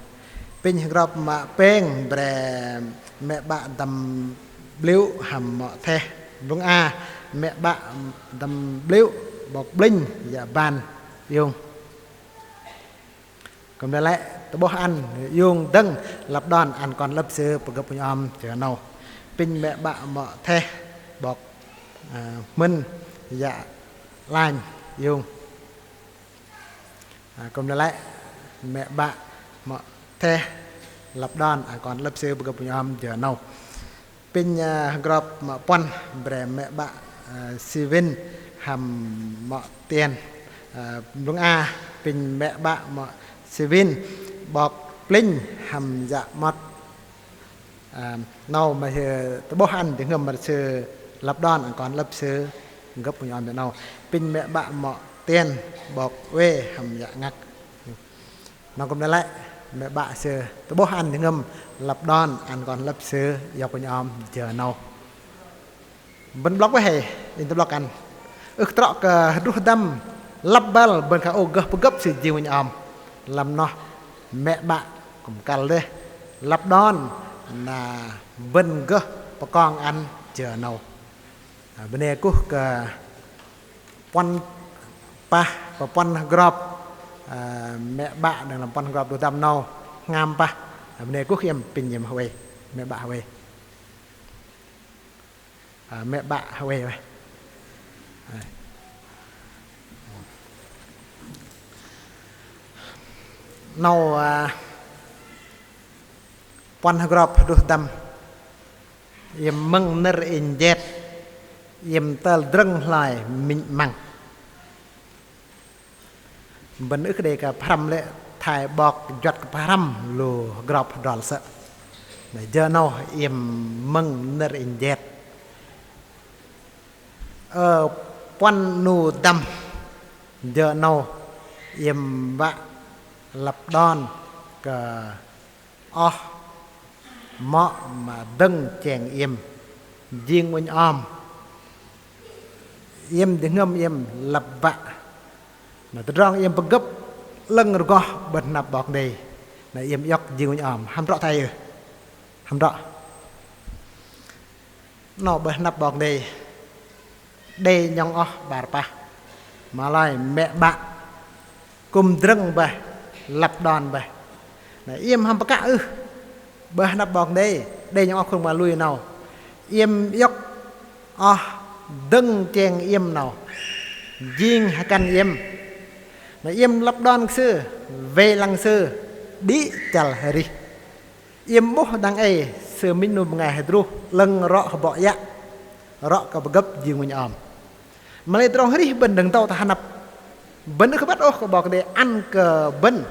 Pinh hơgrop mă pêng bre mĕ 'bă dăm bliu hăm mŏ theh. Blŭng a, mĕ 'bă dăm bliu 'bok bling yă ban iung. Kư̆m lei lăi tơ'bôh ăn iung dơ̆ng lăp đon ăn kon lăp sư pơgơ̆p ŭnh om jơ 'nâu. Pinh mĕ 'bă mŏ theh 'bok, ơ, hmĭn yă lanh iung. Ơ, kư̆m lei lăi mĕ 'bă mŏ theh lăp đon ăn kon lăp sư pơgơ̆p ŭnh om jơ 'nâu. Pinh, ơ, hơgrop mă puăn bre mĕ 'bă, ơ, Sivin hăm mŏ Tien. Ơ, blŭng a, pinh mĕ 'bă mŏ Sivin 'bok pling hăm yă 'mŏt. Ơ, 'nâu mă sư tơ'bôh ăn jơhngơ̆m mă sư lăp đon ăn kon lăp sư pơgơ̆p ŭnh om jơ 'nâu. Pinh mĕ 'bă mŏ Tien 'bok oei hăm yă ngăk. 'Nâu kư̆m lei lăi mĕ 'bă sư tơ'bôh ăn jơhngơ̆m lăp đon ăn kon lăp sư iŏk ŭnh om jơ 'nâu. Bơ̆n 'blŏk bơih hei, inh tơ'blŏk ăn. Ưh kơ trŏ kơ hơdruh dăm lăp băl bơ̆n khan ô gơh pơgơ̆p sư jing ŭnh om. Lăm noh mĕ 'bă kư̆m kăl dêh lăp đon na bơ̆n gơh pơkong ăn jơ 'nâu. Ơ, bơnê kuh kơ puăn pah, pơpuăn hơgrop, ơ, mĕ 'bă đơ̆ng lăm puăn hơgrop hơdruh dăm 'nâu hngam pah. Ơ, bơnê kuh iĕm pinh iĕm hơwei, mĕ 'bă hơwei. Ơ, mĕ 'bă hơwei bơih. Ơ. 'Nâu, ơ, puăn hơgrop hơdruh dăm. Iĕm mơ̆ng nơ̆r inh jet, iĕm tơl drơ̆ng hloi minh 'măng. Bơ̆n ưh kơ đei kơ pơhrăm lê̆ thoi 'bok juăt kơ pơhrăm lu hơgrop hơdrol sơ̆. Na jơ 'nâu iĕm mơ̆ng nơ̆r inh jet. Ơ, puăn 'nu dăm jơ 'nâu iĕm wă lăp đon kơ oh mŏ mă dơ̆ng cheng iĕm jing ŭnh om. Iĕm jơhngơ̆m iĕm lăp wă. Na tơdrong iĕm pơgơ̆p 'lơ̆ng rơgoh 'bơ̆t hơnăp 'Bok Kei-Dei. Na iĕm iŏk jing ŭnh om. Hăm trŏ thoi ưh? Hăm trŏ. 'Nâu 'bơ̆t hơnăp 'Bok Kei-Dei đei 'nhŏng oh 'bar pah. Mă lei mĕ 'bă kư̆m drơ̆ng bơih, lăp đon bơih. Na iĕm hăm pơkă ưh? 'Bơ̆t hơnăp 'Bok Kei-Dei đei 'nhŏng oh khŭl mă lui 'nâu. Iĕm iŏk oh dơ̆ng cheng iĕm 'nâu jing hơkăn iĕm. Na iĕm lăp đon kơ sư, wei lăng sư đĭ chăl arih. Iĕm 'bôh dang ei sư minh 'nu bơngai hơdruh 'lơ̆ng rŏ hơbŏ yă, rŏ kơ pơgơ̆p jing ŭnh om. Mă lei tơdrong arih bơ̆n đơ̆ng dâu tơ hơnăp, bơ̆n ưh kơ băt ôh kơ 'Bok Kei-Dei ăn kơ bơ̆n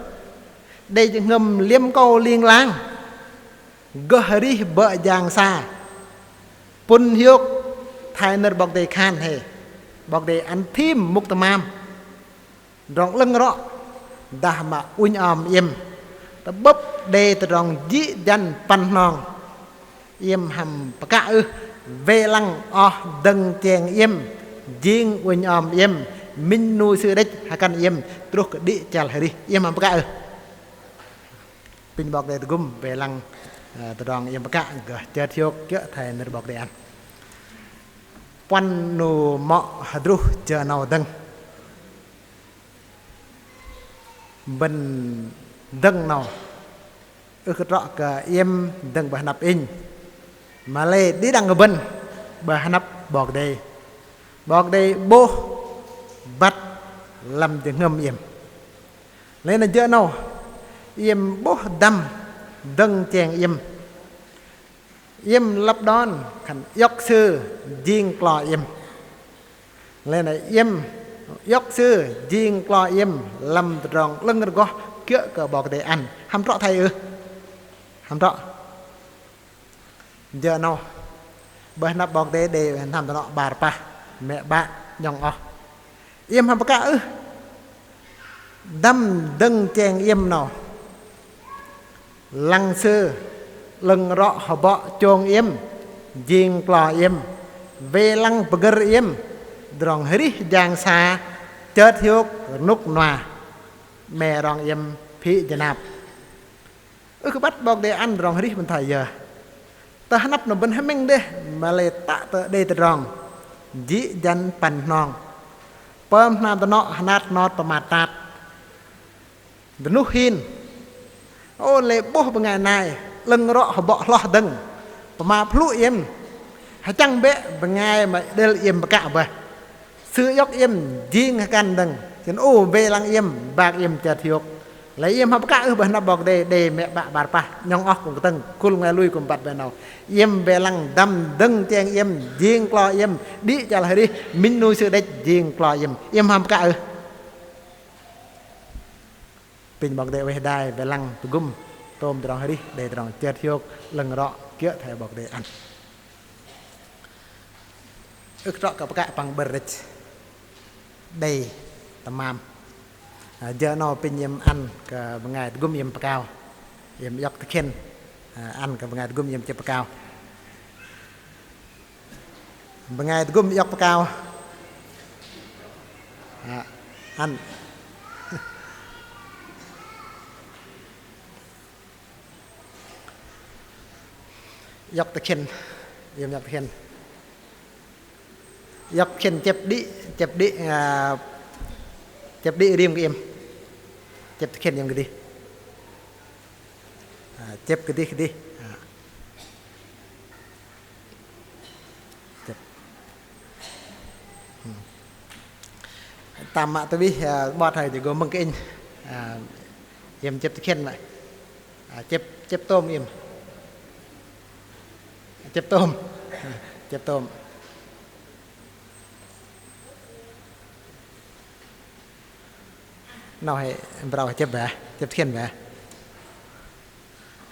đei jơhngơ̆m liĕm akâu ling lang, gơh arih bơ̆ jang sa, pŭn hiôk thoi nơ̆r 'Bok Kei-Dei khan hei, 'Bok Kei-Dei ăn thim mŭk tơmam. Tơdrong 'lơ̆ng rŏ dah mă ŭnh om iĕm. Tơ'bơ̆p đei tơdrong jĭ jăn păn hnong. Iĕm hăm pơkă ưh? Wei lăng oh dơ̆ng cheng iĕm jing ŭnh om iĕm, minh 'nu sư đĕch hơkăn iĕm truh kơ đĭ chăl arih. Iĕm hăm pơkă ưh? Pinh 'Bok Kei-Dei tơgŭm wei lăng, ơ, tơdrong iĕm pơkă gơh chơt hiôk kiơ̆ thoi nơ̆r 'Bok Kei-Dei ăn. Puăn 'nu mŏ hơdruh jơ 'nâu dơ̆ng. Bơ̆n dơ̆ng 'nâu ưh kơ trŏ kơ iĕm dơ̆ng 'bơ̆t hơnăp inh. Mă lei đĭ đăng kơ bơ̆n 'bơ̆t hơnăp 'Bok Kei-Dei. 'Bok Kei-Dei 'bôh băt lăm jơhngơ̆m iĕm. Lei na jơ 'nâu iĕm 'bôh dăm dơ̆ng cheng iĕm. Iĕm lăp đon khan iŏk sư jing klo iĕm. Lei na iĕm iŏk sư jing klo iĕm lăm tơdrong 'lơ̆ng rơgoh kiơ̆ kơ 'Bok Kei-Dei ăn. Hăm trŏ thoi ưh? Hăm trŏ. Jơ 'nâu 'bơ̆t hơnăp 'Bok Kei-Dei đei hnam tơnŏ 'bar pah, mĕ 'bă, 'nhŏng oh. Iĕm hăm pơkă ưh? Dăm dơ̆ng cheng iĕm 'nâu Lăng sư 'lơ̆ng rŏ hơbŏ chông iĕm, jing klo iĕm, wei lăng pơgơ̆r iĕm, tơdrong arih jang sa, chơt hiôk rơnŭk nua, 'mê rong iĕm phĭ jơnap. Ưh kơ băt 'Bok Kei-Dei ăn tơdrong arih bơ̆n thoi yơ. Tơ hơnăp noh bơ̆n hơmĕng dêh, mă lei tă tơ đei tơdrong jĭ jăn păn hnong. Pơm hnam tơnŏ hơnat hnot pơmat tat. Dơnuh hin. Ô, lei 'bôh bơngai nai, 'lơ̆ng rŏ hơbŏ hloh dơ̆ng. Pơma pơhlŭ iĕm. Hơchăng bĕ bơngai mă đei iĕm pơkă bơih. Sư iŏk iĕm jing hơkăn dơ̆ng. Chơ̆n ô, wei lăng iĕm, bak iĕm chơt hiôk. Lei iĕm hăm pơkă ưh bơih hơnăp 'Bok Kei-Dei, đei mĕ 'bă bar pah, nhŏng oh kư̆m kơtơ̆ng, khul bơngai lui kư̆m băt bơih 'nâu. Iĕm wei lăng dăm dơ̆ng cheng iĕm, jing klo iĕm, đĭ chăl arih, minh 'nu sư đĕch, jing klo iĕm. Iĕm hăm pơkă ưh. Apinh 'Bok Kei-Dei oei hơdai, wei lăng tơgŭm tôm tơdrong arih, đei tơdrong chơt hiôk, 'lơ̆ng rŏ, kiơ̆ thoi 'Bok Kei-Dei ăn. Ưh kơ trŏ kơ pơkă păng bơ̆r đĕch. Đei tơmam. Ơ, jơ 'nâu apinh iĕm ăn kơ bơngai tơgŭm iĕm pơkao. Iĕm iŏk tơkhen. Ơ, ăn kơ bơngai tơgŭm iĕm chĕp pơkao. Bơngai tơgŭm iŏk pơkao. Ơ, ăn. Iŏk tơkhen. Iĕm iŏk tơkhen. Iŏk tơkhen chĕp đĭ, chĕp đĭ, ơ, chĕp đĭ rim kơ iĕm. Chĕp tơkhen iĕm kơdih. Ơ, chĕp kơdih kơdih. Ơ. Chĕp. Tam mă tơwih, ơ, 'bot hơi jơ̆ gô mơ̆ng kơ inh. Ơ, iĕm chĕp tơkhen mă. Ơ, chĕp, chĕp tôm iĕm. Chĕp tôm. Chĕp tôm. 'Nâu hơi, brâu hơi chĕp bĕ, chĕp tơkhen bĕ.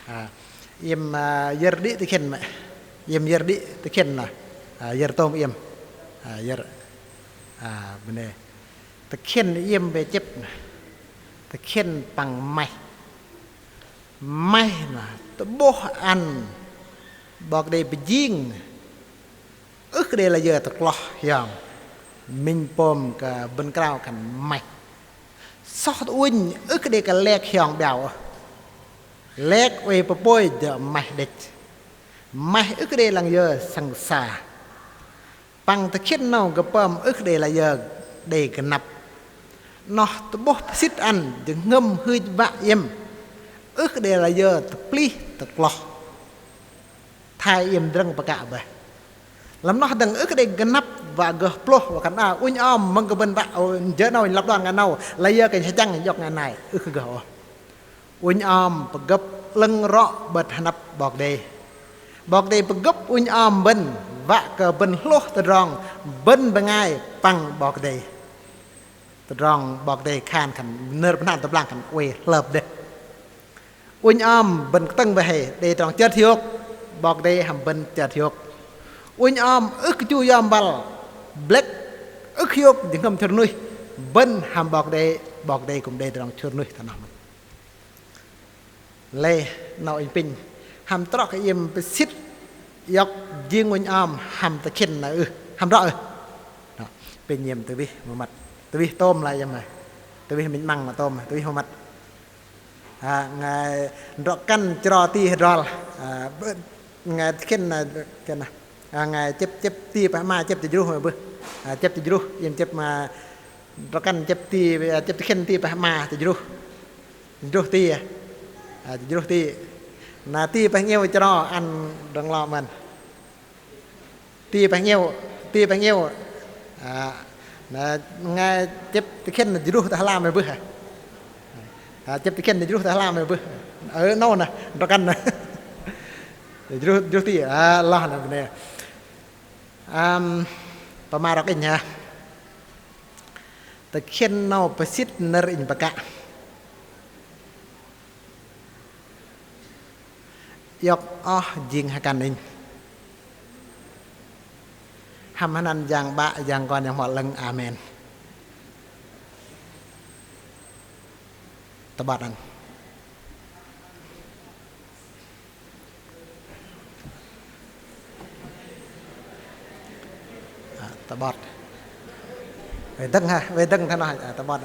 Ơ, iĕm, ơ, yơ̆r đĭ tơkhen mă. Iĕm yơ̆r đĭ tơkhen noh. Ơ, yơ̆r tôm iĕm. Ơ, yơ̆r. Ơ, bơnê. Tơkhen iĕm bĕ chĕp noh. Tơkhen păng maih. Maih noh tơ'bôh ăn 'Bok Kei-Dei pơjing. Ưh kơ đei layơ tơkloh hiong. Minh pôm kơ bơ̆n krao khan maih. Soh tơ ŭnh ưh kơ đei kơ lek hiong 'biao ôh. Lek oei pơpôi jơ̆ maih đĕch. Maih ưh kơ đei lăng yơ săng sa. Păng tơkhen 'nâu gơ̆ pơm ưh kơ đei layơ đei gơnăp. Noh tơ'bôh pơsĭt ăn jơhngơ̆m hưch wă iĕm. Ưh kơ đei layơ tơplih tơkloh. Thoi iĕm drơ̆ng pơkă bơih. Lăm noh dơ̆ng ưh kơ đei gơnăp wă gơh plôh wă khan a ŭnh om mơ̆ng kơ bơ̆n wă, ô, jơ 'nâu inh lăp đon ngan 'nâu, layơ kơ inh hơchăng inh iŏk ngan nai, ưh kơ gơh ôh. Ŭnh om pơgơ̆p 'lơ̆ng rŏ 'bơ̆t hơnăp 'Bok Kei-Dei. 'Bok Kei-Dei pơgơ̆p ŭnh om bơ̆n, wă kơ bơ̆n hlôh tơdrong bơ̆n bơngai păng 'Bok Kei-Dei. Tơdrong 'Bok Kei-Dei khan khan nơ̆r pơhnam tơblang khan oei hlơp dêh. Ŭnh om bơ̆n kơtơ̆ng bơih hei, đei tơdrong chơt hiôk, 'Bok Kei-Dei hăm bơ̆n chơt hiôk. Ŭnh om ưh kơ chu yom băl, blĕk ưh kơ hiôk jơhngơ̆m chhŭr nuih, bơ̆n hăm 'Bok Kei-Dei, 'Bok Kei-Dei kư̆m đei tơdrong chhŭr nuih thoi noh mơ̆n. Lei 'nâu inh apinh hăm trŏ kơ iĕm pơsĭt iŏk jing ŭnh om hăm tơkhen nơ ưh, hăm drŏ ưh. Noh, apinh iĕm tơwih mơmăt, tơwih tôm la iĕm, tơwih minh 'măng mă tôm, tơwih mơmăt. Ơ, ngai drŏ-kăn chro ti hơdrol, ơ, bơ-, ngai tơkhen, ơ, kơ nơ. Ơ, ngai chĕp, chĕp ti pah 'ma chĕp tơjruh mă bưh. Ơ, chĕp tơjruh, iĕm chĕp mă drŏ-kăn chĕp ti, ơ, chĕp tơkhen ti pah 'ma tơjruh. Tơjruh ti, ơ. Ơ, tơjruh ti. Na ti pah 'ngiĕo chro ăn drŏ-nglo mơ̆n. Ti pah 'ngiĕo, ti pah 'ngiĕo. Ơ, na ngai chĕp tơkhen jơdruh tơ hơlam mă bưh. Ơ, chĕp tơkhen jơdruh tơ hơlam mă bưh. Ơ, 'nâu nơ, drŏ-kăn nơ. Jơdruh, jơdruh ti, ơ, loh nơ bơnê. Ăm, pơma rok inh hă. Tơkhen 'nâu pơsĭt nơ̆r inh pơkă. Iŏk oh jing hơkăn inh. Hăm hơnăn Yang 'Bă, Yang Kon, Yang Bơhngol 'Lơ̆ng. Amen. Tơ'bot ăn. 'Bot. Wei dơ̆ng ha, wei dơ̆ng thoi noh, à, tơ 'bot.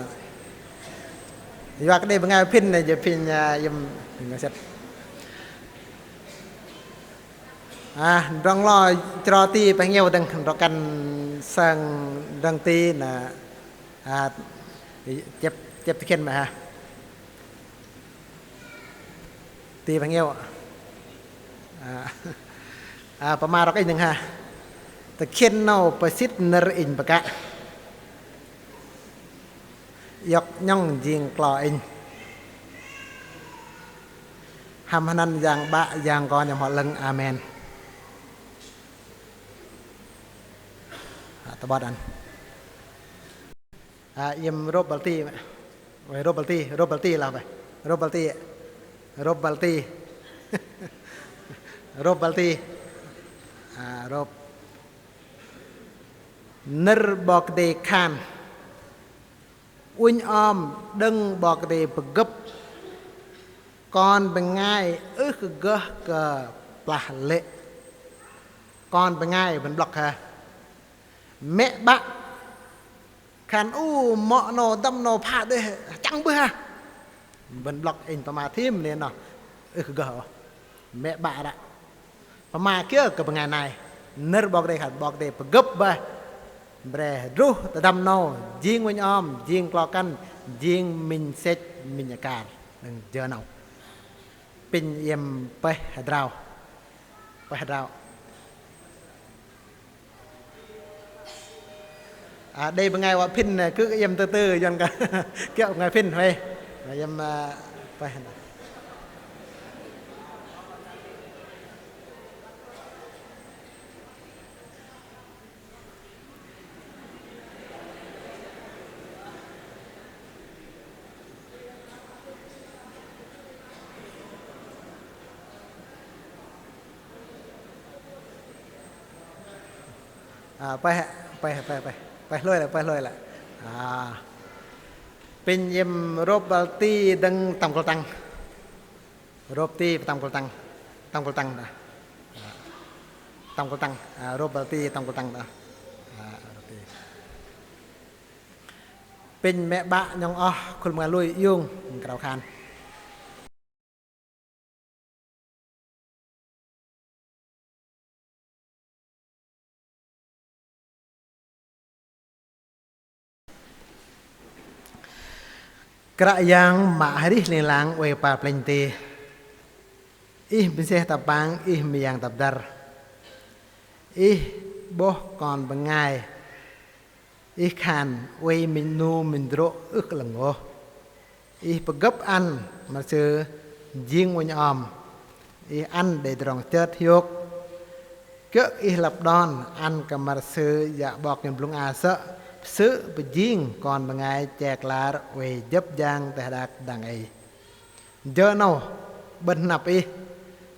Yua kơ đei bơngai phĭn nơh, jơ̆ phĭn, à, yơ̆m, phĭn sĕt. À, drŏ-nglo chro ti pơhngeo dơ̆ng, drŏ-kăn sơng drŏng ti nơh, à, chĕp, chĕp tơkhiĕn mă ha. Ti pơhngeo. À, à, pơma rŏk inh dơ̆ng ha. Tơkhiĕn 'nâu pơsĭt nơ̆r inh pơkă. Iŏk 'nhŏng jing klo inh. Hăm hơnăn Yang 'Bă, Yang Kon, Yang Bơhngol 'Lơ̆ng. Amen. À, tơ 'bot ăn. À, iĕm rôp băl ti. Ôi, rôp băl ti, rôp băl ti lah bơih. Rôp băl ti. Rôp băl ti. Rôp băl ti. À, rôp. Nơ̆r 'Bok Kei-Dei khan. Ŭnh om đơ̆ng 'Bok Kei-Dei pơgơ̆p. Kon bơngai ưh kơ gơh kơ plah lê̆. Kon bơngai bơ̆n blŏk ha. Mĕ 'bă khan u mŏ 'nâu dăm 'nâu pha dêh chăng bơih ha. Bơ̆n blŏk inh pơma thim nê noh ưh kơ gơh ôh. Mĕ 'bă ră. Pơma kiơ kơ bơngai nai. Nơ̆r 'Bok Kei-Dei khan 'Bok Kei-Dei pơgơ̆p bơih. Bre hơdruh tơdăm 'nâu jing ŭnh om, jing klo kăn, jing minh sĕch, minh akar. Đơ̆ng jơ 'nâu. Pinh iĕm pơih hơdrao. Pơih hơdrao. À, đei bơngai wă phĭn, à, kư̆ iĕm tơ tơ, yua kơ kiơ̆ bơngai phĭn, huay. Iĕm, à, pơih. À, pơih, pơih, pơih, pơih, pơih hlôi lăi, pơih hlôi lăi. À, pinh iĕm rôp băl ti dơ̆ng tăm kơ̆l tăng. Rôp ti tăm kơ̆l tăng, tăm kơ̆l tăng dah. Tăm kơ̆l tăng, à, rôp băl ti tăm kơ̆l tăng dah. À, rôp ti. Pinh mĕ 'bă 'nhŏng oh khul bơngai lui iung krao khan. Kră Yang mă arih ling lang oei kơpal plĕnh teh. Ih mơsêh tơpang, Ih mơyang tơpdăr. Ih 'bôh kon bơngai. Ih khan oei minh 'nu minh hơdrô̆ ưh kơ 'lơ̆ng ôh. Ih pơgơ̆p ăn mă sư jing ŭnh om. Ih ăn đei tơdrong chơt hiôk. Kiơ̆ Ih lăp đon ăn kơ mă sư yă 'bok nhôn blŭng a sơ̆ pơsư̆ pơjing kon bơngai che klar oei jơ̆p jang teh đak dang ei. Jơ 'nâu 'bơ̆t hơnăp Ih,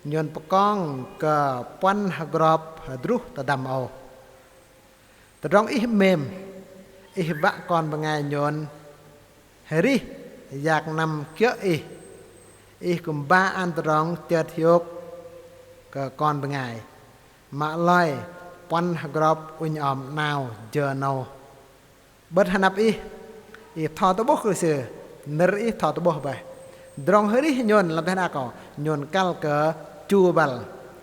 nhôn pơkong kơ puăn hơgrop hơdruh tơdăm âu. Tơdrong Ih 'mêm, Ih wă kon bơngai nhôn hơrih yak năm kiơ̆ Ih. Ih kư̆m ba ăn tơdrong chơt hiôk kơ kon bơngai. Mă loi puăn hơgrop ŭnh om 'nao jơ 'nâu. 'Bơ̆t hơnăp Ih, Ih bơtho tơ'bôh kơ sư, nơ̆r Ih bơtho tơ'bôh bơih. Tơdrong hơrih nhôn lăm teh đak âu, nhôn kăl kơ chu băl.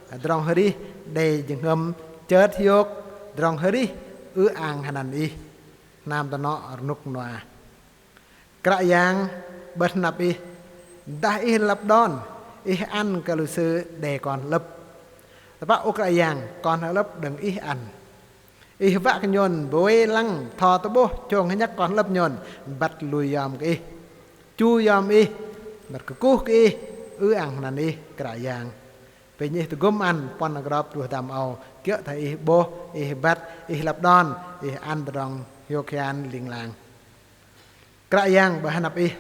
Tơdrong hơrih đei jơhngơ̆m chơt hiôk, tơdrong hơrih ư-ang hơnăn Ih. Hnam tơnŏ rơnŭk rơnua. Kră Yang 'bơ̆t hơnăp Ih, dah Ih lăp đon, Ih ăn kơ lu sư đei kon hơ'lơ̆p. Tơpă ôh Kră Yang, kon hơ'lơ̆p đơ̆ng Ih ăn. Ih wă kơ nhôn bơwei lăng bơtho tơ'bôh chông hơnhăk kon hơ'lơ̆p nhôn băt lui yom kơ Ih. Chu yom Ih, băt kơkuh kơ Ih, ư-ang hơnăn Ih Kră Yang. Pinh Ih tơgŭm ăn puăn hơgrop hơdruh tơdăm âu, kiơ̆ thoi Ih 'bôh, Ih băt, Ih lăp đon, Ih ăn tơdrong hiôk hian ling lang. Kră Yang 'bơ̆t hơnăp Ih.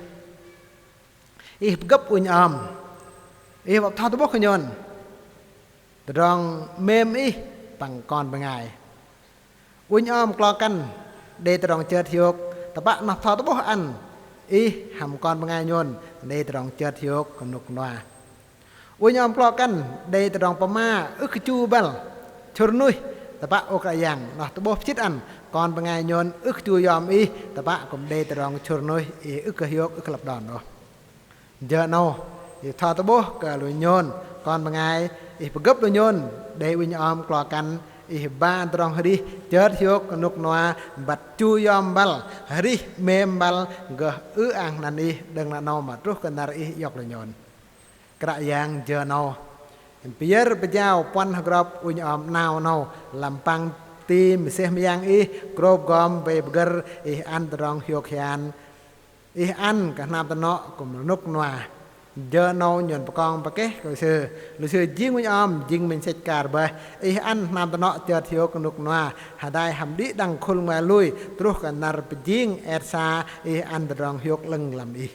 Ih pơgơ̆p ŭnh om. Ih wă bơtho tơ'bôh kơ nhôn. Tơdrong 'mêm Ih păng kon bơngai. Ŭnh om klo kăn đei tơdrong chơt hiôk, tơpă noh bơtho tơ'bôh ăn Ih hăm kon bơngai nhôn đei tơdrong chơt hiôk kơnŭk kơnua. Ŭnh om klo kăn đei tơdrong pơma ưh kơ chu băl, sŭr nuih, tơpă ôh Kră Yang, noh tơ'bôh pơsĭt ăn Kon bơngai nhôn ưh kơ chu yom ih, tơpă kư̆m đei tơdrong sŭr nuih, ih ưh kơ hiôk ưh kơ lăp đon ôh. Jơ 'nâu, ih bơtho tơ'bôh kơ lu nhôn, kon bơngai ih pơgơ̆p lu nhôn đei ŭnh om klo kăn, ih ba tơdrong arih chơt hiôk kơnuk kơnua băt chu yom băl, arih 'mêm băl gơh ư-ang anăn ih đơ̆ng năr 'nâu mă truh kơ năr ih iŏk lu nhôn. Kră Yang, jơ 'nâu pơyơ̆r pơjao puăn hơgrop ŭnh om 'nao 'nâu lăm păng ti mơsêh mơyang ih, krôp gom wei pơgơ̆r, ih ăn tơdrong hiôk hian, ih ăn kơ hnam tơnŏ kư̆m rơnŭk rơnua. Jơ 'nâu nhôn pơkong pơkeh kơ lu sư, lu sư jing ŭnh om jing minh sĕch akar bơih, ih ăn hnam tơnŏ chơt hiôk kơnuk kơnua, hơdai hăm đĭ đăng khul bơngai lui truh kơ năr pơjing et sa, ih ăn tơdrong hiôk 'lơ̆ng lăm ih.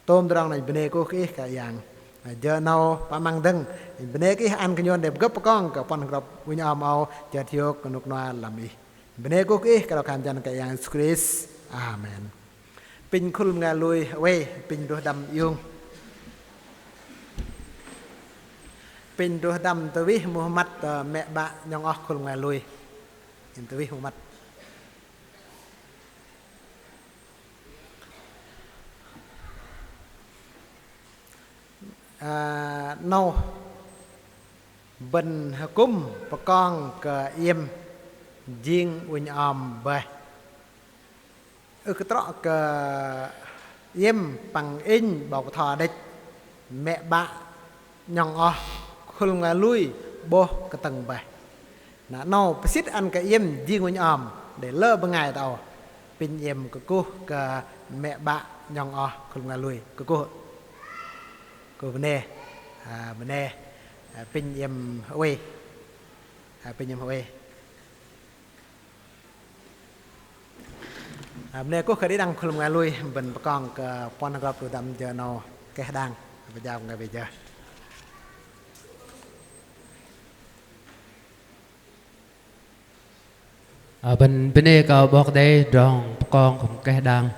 Tôm tơdrong 'nâu inh bơnê kuh kơ ih Kră Yang. Jơ 'nâu pơmăng dơ̆ng, inh bơnê kơ ih ăn kơ nhôn đei pơgơ̆p pơkong kơ puăn hơgrop ŭnh om âu chơt hiôk kơnuk kơnua lăm ih. Bơnê kuh kơ ih kơ đao khan jăn Kră Yang Yêsu Krist. Amen. Apinh khul bơngai lui oei, apinh druh dăm iung. Apinh druh dăm tơwih mŭh măt tơ mĕ 'bă 'nhŏng oh khul bơngai lui. Apinh tơwih mŭh măt. Ơ, 'nâu bơ̆n hơkŭm pơkong kơ iĕm jing ŭnh om bơih. Ưh kơ trŏ kơ iĕm păng inh 'bok bơtho đĕch, mĕ 'bă 'nhŏng oh khul bơngai lui 'bôh kơtơ̆ng bơih. Na 'nâu pơsĭt ăn kơ iĕm jing ŭnh om đei lơ bơngai tơ âu. Apinh iĕm kơkuh kơ mĕ 'bă 'nhŏng oh khul bơngai lui. Kơkuh. Kơkuh bơnê. Ơ, bơnê. Ơ, apinh iĕm hơoei. Ơ, apinh iĕm hơoei. Ơ, bơnê kuh kơ đĭ đăng khul bơngai lui, bơ̆n pơkong kơ puăn hơgrop druh dăm jơ 'nâu keh đang, pơjao bơngai wei jơ. Ơ, bơ̆n bơnê kơ 'Bok Kei-Dei tơdrong pơkong kư̆m keh đang.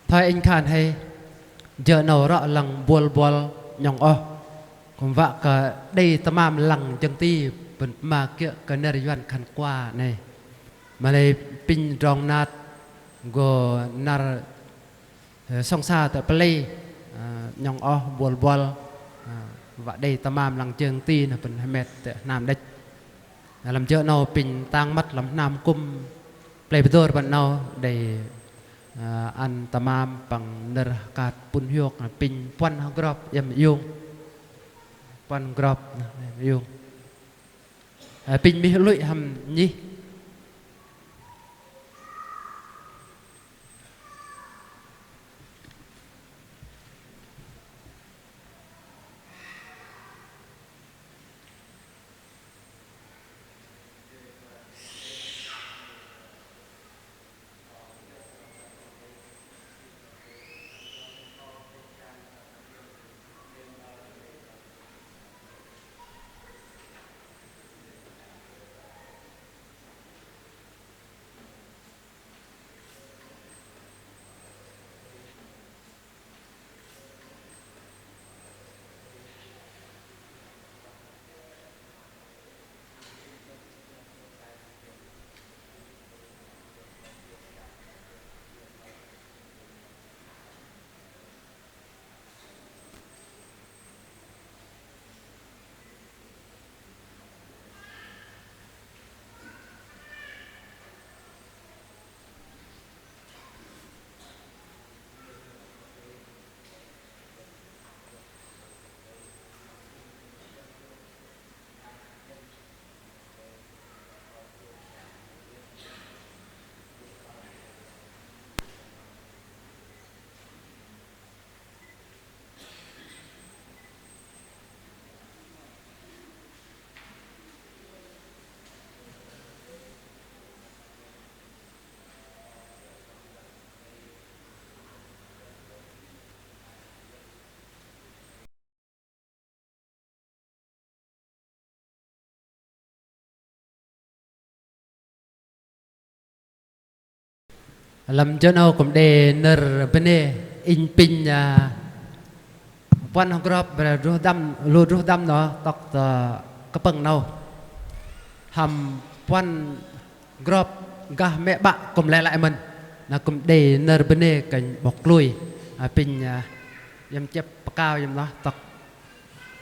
Thoi inh khan hei, jơ 'nâu rŏ lăng buăl buăl 'nhŏng oh. Kư̆m wă kơ đei tơmam lăng jơ̆ng ti bơ̆n pơma kiơ̆ kơ nơ̆r Yuăn khan kua 'nâu. Mă lei apinh tơdrong nat gô năr, ơ, sŏng sa tơ pơlei, ơ, 'nhŏng oh buăl buăl, ơ, wă đei tơmam lăng jơ̆ng ti noh bơ̆n hơmet tơ hnam đĕch. Lăm jơ 'nâu apinh tang măt lăm hnam kŭm Plei Bơdôr bơ̆n 'nâu đei, ơ, ăn tơmam păng nơ̆r hơkat pŭn hiôk, apinh puăn hơgrop iĕm iung. Puăn hơgrop iĕm iung. Ơ, apinh mih lui hăm nhih. Lăm jơ 'nâu kư̆m đei nơ̆r bơnê, inh apinh, ơ, puăn hơgrop, ơ, druh dăm, lu druh dăm noh tŏk tơ kơpơ̆ng 'nâu. Hăm puăn grop gah mĕ 'bă kư̆m lei lăi mơ̆n. Na kư̆m đei nơ̆r bơnê kơnh 'bok lui. Apinh, a, iĕm chĕp pơkao iĕm noh tŏk.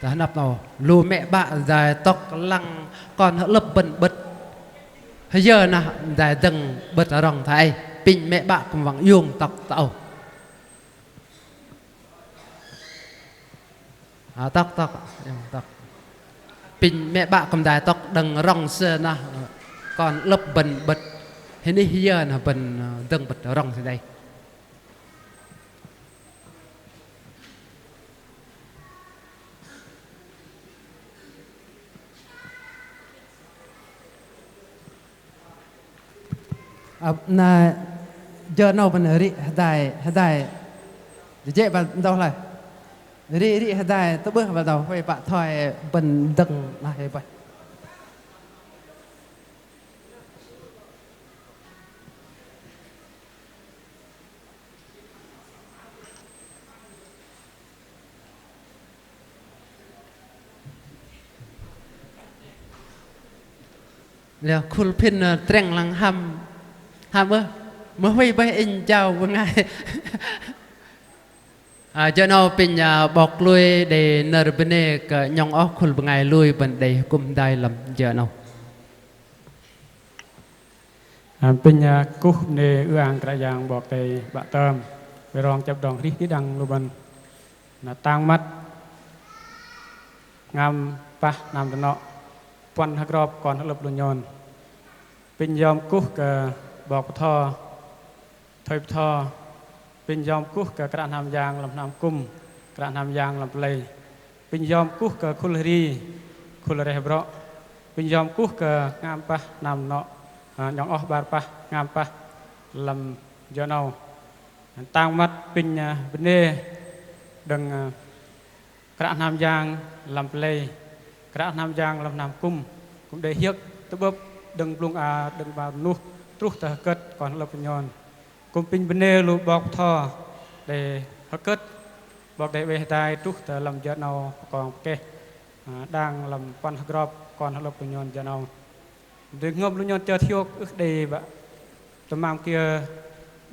Tơ hơnăp 'nâu, lu mĕ 'bă dai tŏk lăng kon hơ'lơ̆p bơ̆n 'bơ̆t. Hơyơ nah dai dơ̆ng 'bơ̆t rŏng thoi ei. Apinh mĕ 'bă kư̆m wăng iung tŏk tơ âu. A, tŏk, tŏk, iĕm tŏk. Apinh mĕ 'bă kư̆m dai tŏk đơ̆ng rŏng sư nah, kon hơ'lơ̆p bơ̆n 'bơ̆t. Hơnih hơyơ nah bơ̆n, ơ, dơ̆ng 'bơ̆t rŏng sư dai. Ơ, na jơ 'nâu bơ̆n rĭ hơdai, hơdai. Jê̆ băl dâu hloi. Rĭ, rĭ hơdai tơ'bơ̆p băl dâu, huay bă thoi bơ̆n dơ̆ng nah hei bơih. Lei khul phiăn, ơ, trĕng lăng hăm, hăm ưh, mă huay bơih inh jao bơngai. A, jơ 'nâu apinh, a, 'bok lui đei nơ̆r bơnê kơ 'nhŏng oh khul bơngai lui bơ̆n đei hơkŭm hơdai lăm jơ 'nâu. Apinh, a, kuh bơnê ư-ang Kră Yang 'Bok Kei-Dei 'Bă tơm, wei rong chăp tơdrong arih đĭ đăng lu bơ̆n. Na tang măt hngam pah hnam dơnŏ puăn hơgrop kon hơ'lơ̆p lu nhôn. Apinh yom kuh kơ 'bok bơtho, thoi bơtho, apinh yom kuh kơ kră hnam yang lăm hnam kŭm, kră hnam yang lăm pơlei. Apinh yom kuh kơ khul hơri, khul reh brŏ. Apinh yom kuh kơ hngam pah hnam dơnŏ, a, 'nhŏng oh 'bar pah, hngam pah lăm jơ 'nâu. Tang măt apinh, a, bơnê đơ̆ng, a, kră hnam yang lăm pơlei, kră hnam yang lăm hnam kŭm, kŭm đei hiơ̆k tơ'bơ̆p đơ̆ng blŭng a đơ̆ng 'bar mơnuh truh tơ hơkơt kon hơ'lơ̆p lu nhôn. Kŭm apinh bơnê lu 'bok bơtho đei hơkơt 'Bok Kei-Dei oei hơdai truh tơ lăm jơ 'nâu pơkong pơkeh, a, đang lăm puăn hơgrop kon hơ'lơ̆p lu nhôn jơ 'nâu. Đei hngơ̆m lu nhôn chơt hiôk ưh đei bă tơmam kiơ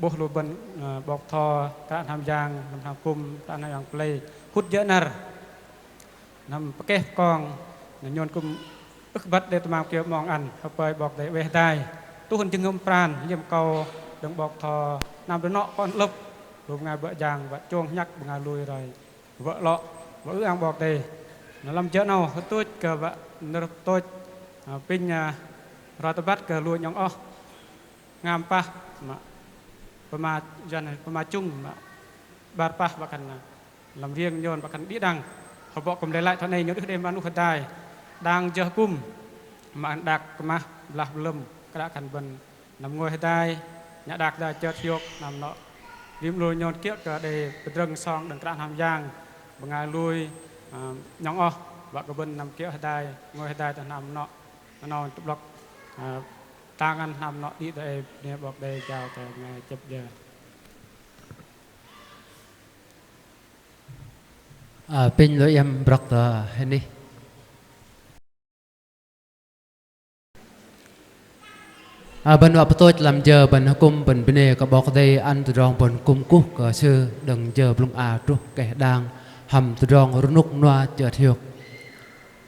'bôh lu bơ̆n, ơ, 'bok bơtho, kră hnam yang lăm hnam kŭm, kră hnam yang pơlei hŭt jơ năr. Năm pơkeh pơkong, na nhôn kŭm ưh băt đei tơmam kiơ 'mong ăn, hơpơi 'Bok Kei-Dei oei hơdai. Tuh ăn jơhngơ̆m pran, hiĕm akâu đơ̆ng 'bok bơtho hnam dơnŏ kon hơ'lơ̆p, lu bơngai bơ̆ jang, wă chông hnhăk bơngai lui roi wă 'lŏ, wă ư-ang 'Bok Kei-Dei. Na lăm jơ 'nâu hơtuch kơ wă nơ̆r hơtuch, a, apinh, a, roi tơbăt kơ lu 'nhŏng oh. Hngam pah mă pơma, jăn pơma chung mă 'bar pah wă khan, a, lăm riêng nhôn wă khan đĭ đăng. Hơbŏ kư̆m lei lăi thoi 'nâu nhôn ưh đei mă 'nu hơdai. Đang jơh kŭm mă ăn đak kơmah blah bơlơ̆m kră khan bơ̆n năm ngôi hơdai, nhă đak hơdai chơt hiôk năm nŏ. Rim lu nhôn kiơ̆ kơ đei pơdrơ̆ng song đơ̆ng kră hnam yang, bơngai lui, ơ, 'nhŏng oh, wă kơ bơ̆n năm kiơ̆ hơdai, ngôi hơdai tơ hnam nŏ. Nơnâu tơ'blŏk, ơ, tang ăn hnam nŏ đĭ tơ ei, bơnê 'Bok Kei-Dei jao kơ bơngai chĕp jơ. Ơ, apinh lu iĕm brŏk tơ hơnih. Ơ, bơ̆n wă pơtôch lăm jơ bơ̆n hơkŭm bơ̆n bơnê kơ 'Bok Kei-Dei ăn tơdrong bơ̆n kŭm kuh kơ Sư đơ̆ng jơ blŭng a truh keh đang hăm tơdrong rơnŭk rơnua chơt hiôk.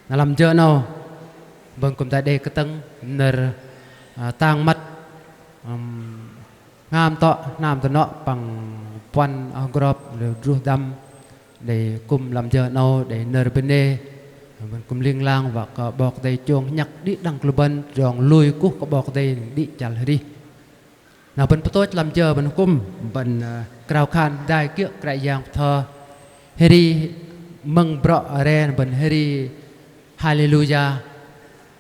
Na lăm jơ 'nâu bơ̆n kŭm tai đei kơtơ̆ng nơ̆r, ơ, tang măt, ưm, hngam tŏ hnam dơnŏ păng puăn, ơ, grop lei druh dăm đei kŭm lăm jơ 'nâu đei nơ̆r bơnê. Bơ̆n kŭm ling lang wă kơ 'Bok Kei-Dei chông hnhăk đĭ đăng kơ lu bơ̆n, tơdrong lui kuh kơ 'Bok Kei-Dei đĭ chăl arih. Na bơ̆n pơtôch lăm jơ bơ̆n hơkŭm, bơ̆n, ơ, krao khan hơdai kiơ̆ Kră Yang bơtho. Hơri mơ̆ng brŏ re bơ̆n hơri Haleluya.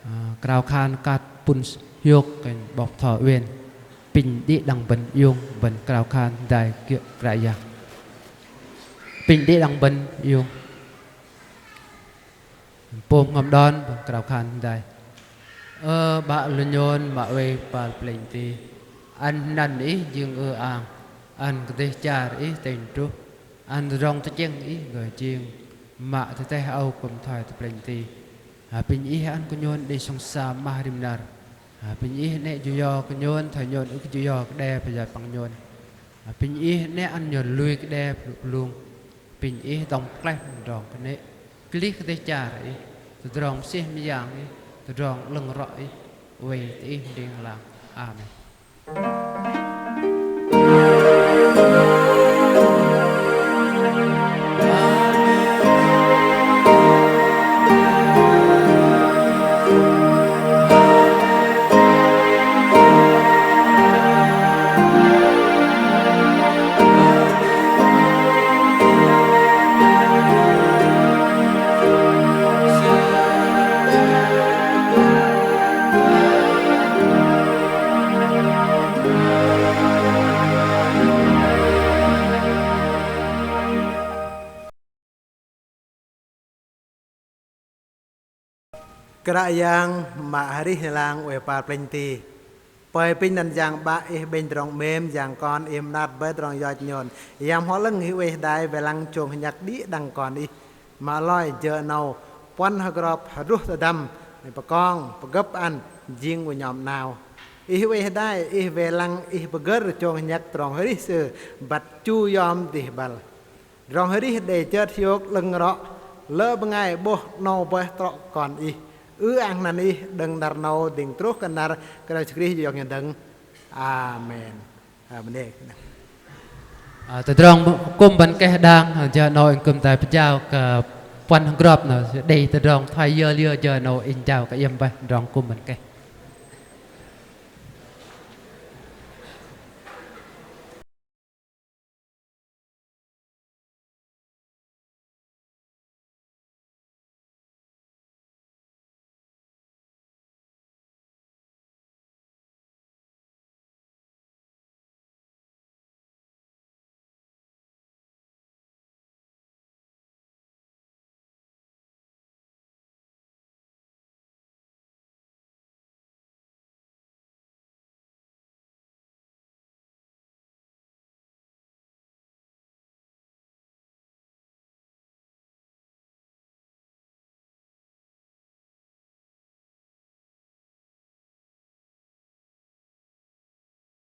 Ơ, krao khan kat pŭn hiôk kơnh 'bok bơtho oei. Apinh đĭ đăng bơ̆n iung, bơ̆n krao khan hơdai kiơ̆ Kră Yang. Apinh đĭ đăng bơ̆n iung. Pôm hngơ̆m đon bơ̆n krao khan hơdai. Ơ 'Bă lu nhôn mă oei kơpal plĕnh ti. Ăn hơnăn Ih jing ư-ang, ăn kơdih char Ih tĕnh truh, ăn tơdrong tơchĕng Ih gơh jing, mă tơteh âu kư̆m thoi tơ plĕnh ti. Apinh Ih ăn kơ nhôn đei sŏng sa mah rim năr. Apinh Ih 'nĕ jơyơ kơ nhôn, thoi nhôn ưh kơ jơyơ kơ đe pơjai păng nhôn. Apinh Ih 'nĕ ăn nhôn lui kơ đe pơlŭng. Apinh Ih dŏng pơklaih tơdrong kơnê̆. Klih kơdih char Ih, tơdrong mơsêh mơyang Ih, tơdrong 'lơ̆ng rŏ Ih, oei tơ Ih ling lang. Amen. Kră Yang mă arih ling lang oei kơpal plĕnh ti. Pơi apinh anăn Yang 'Bă Ih 'bĕnh tơdrong 'mêm, Yang Kon Ih mơnat bơih tơdrong yoch nhôn. Yang Bơhngol 'Lơ̆ng Ih oei hơdai wei lăng chông hơnhăk đĭ đăng kon Ih. Mă loi jơ 'nâu puăn hơgrop hơdruh tơdăm, pơkong pơgơ̆p ăn jing 'nhŏm 'nao. Ih oei hơdai Ih wei lăng Ih pơgơ̆r chông hơnhăk tơdrong arih sư băt chu yom dih băl. Tơdrong arih đei chơt hiôk 'lơ̆ng rŏ, lơ bơngai 'bôh 'nâu bơih trŏ kon Ih. Ư-ang anăn Ih đơ̆ng năr 'nâu dĭng truh kơ năr Kră Yang Yêsu Krist jơ̆ iŏk nhŏng dơ̆ng. Amen. Ơ, bơnê. Ơ, tơdrong kŭm bơ̆n keh đang, jơ 'nâu inh kư̆m tai pơjao kơ puăn hơgrop 'nâu, đei tơdrong thoi yơ liơ jơ 'nâu inh jao kơ iĕm bơih tơdrong kŭm bơ̆n keh.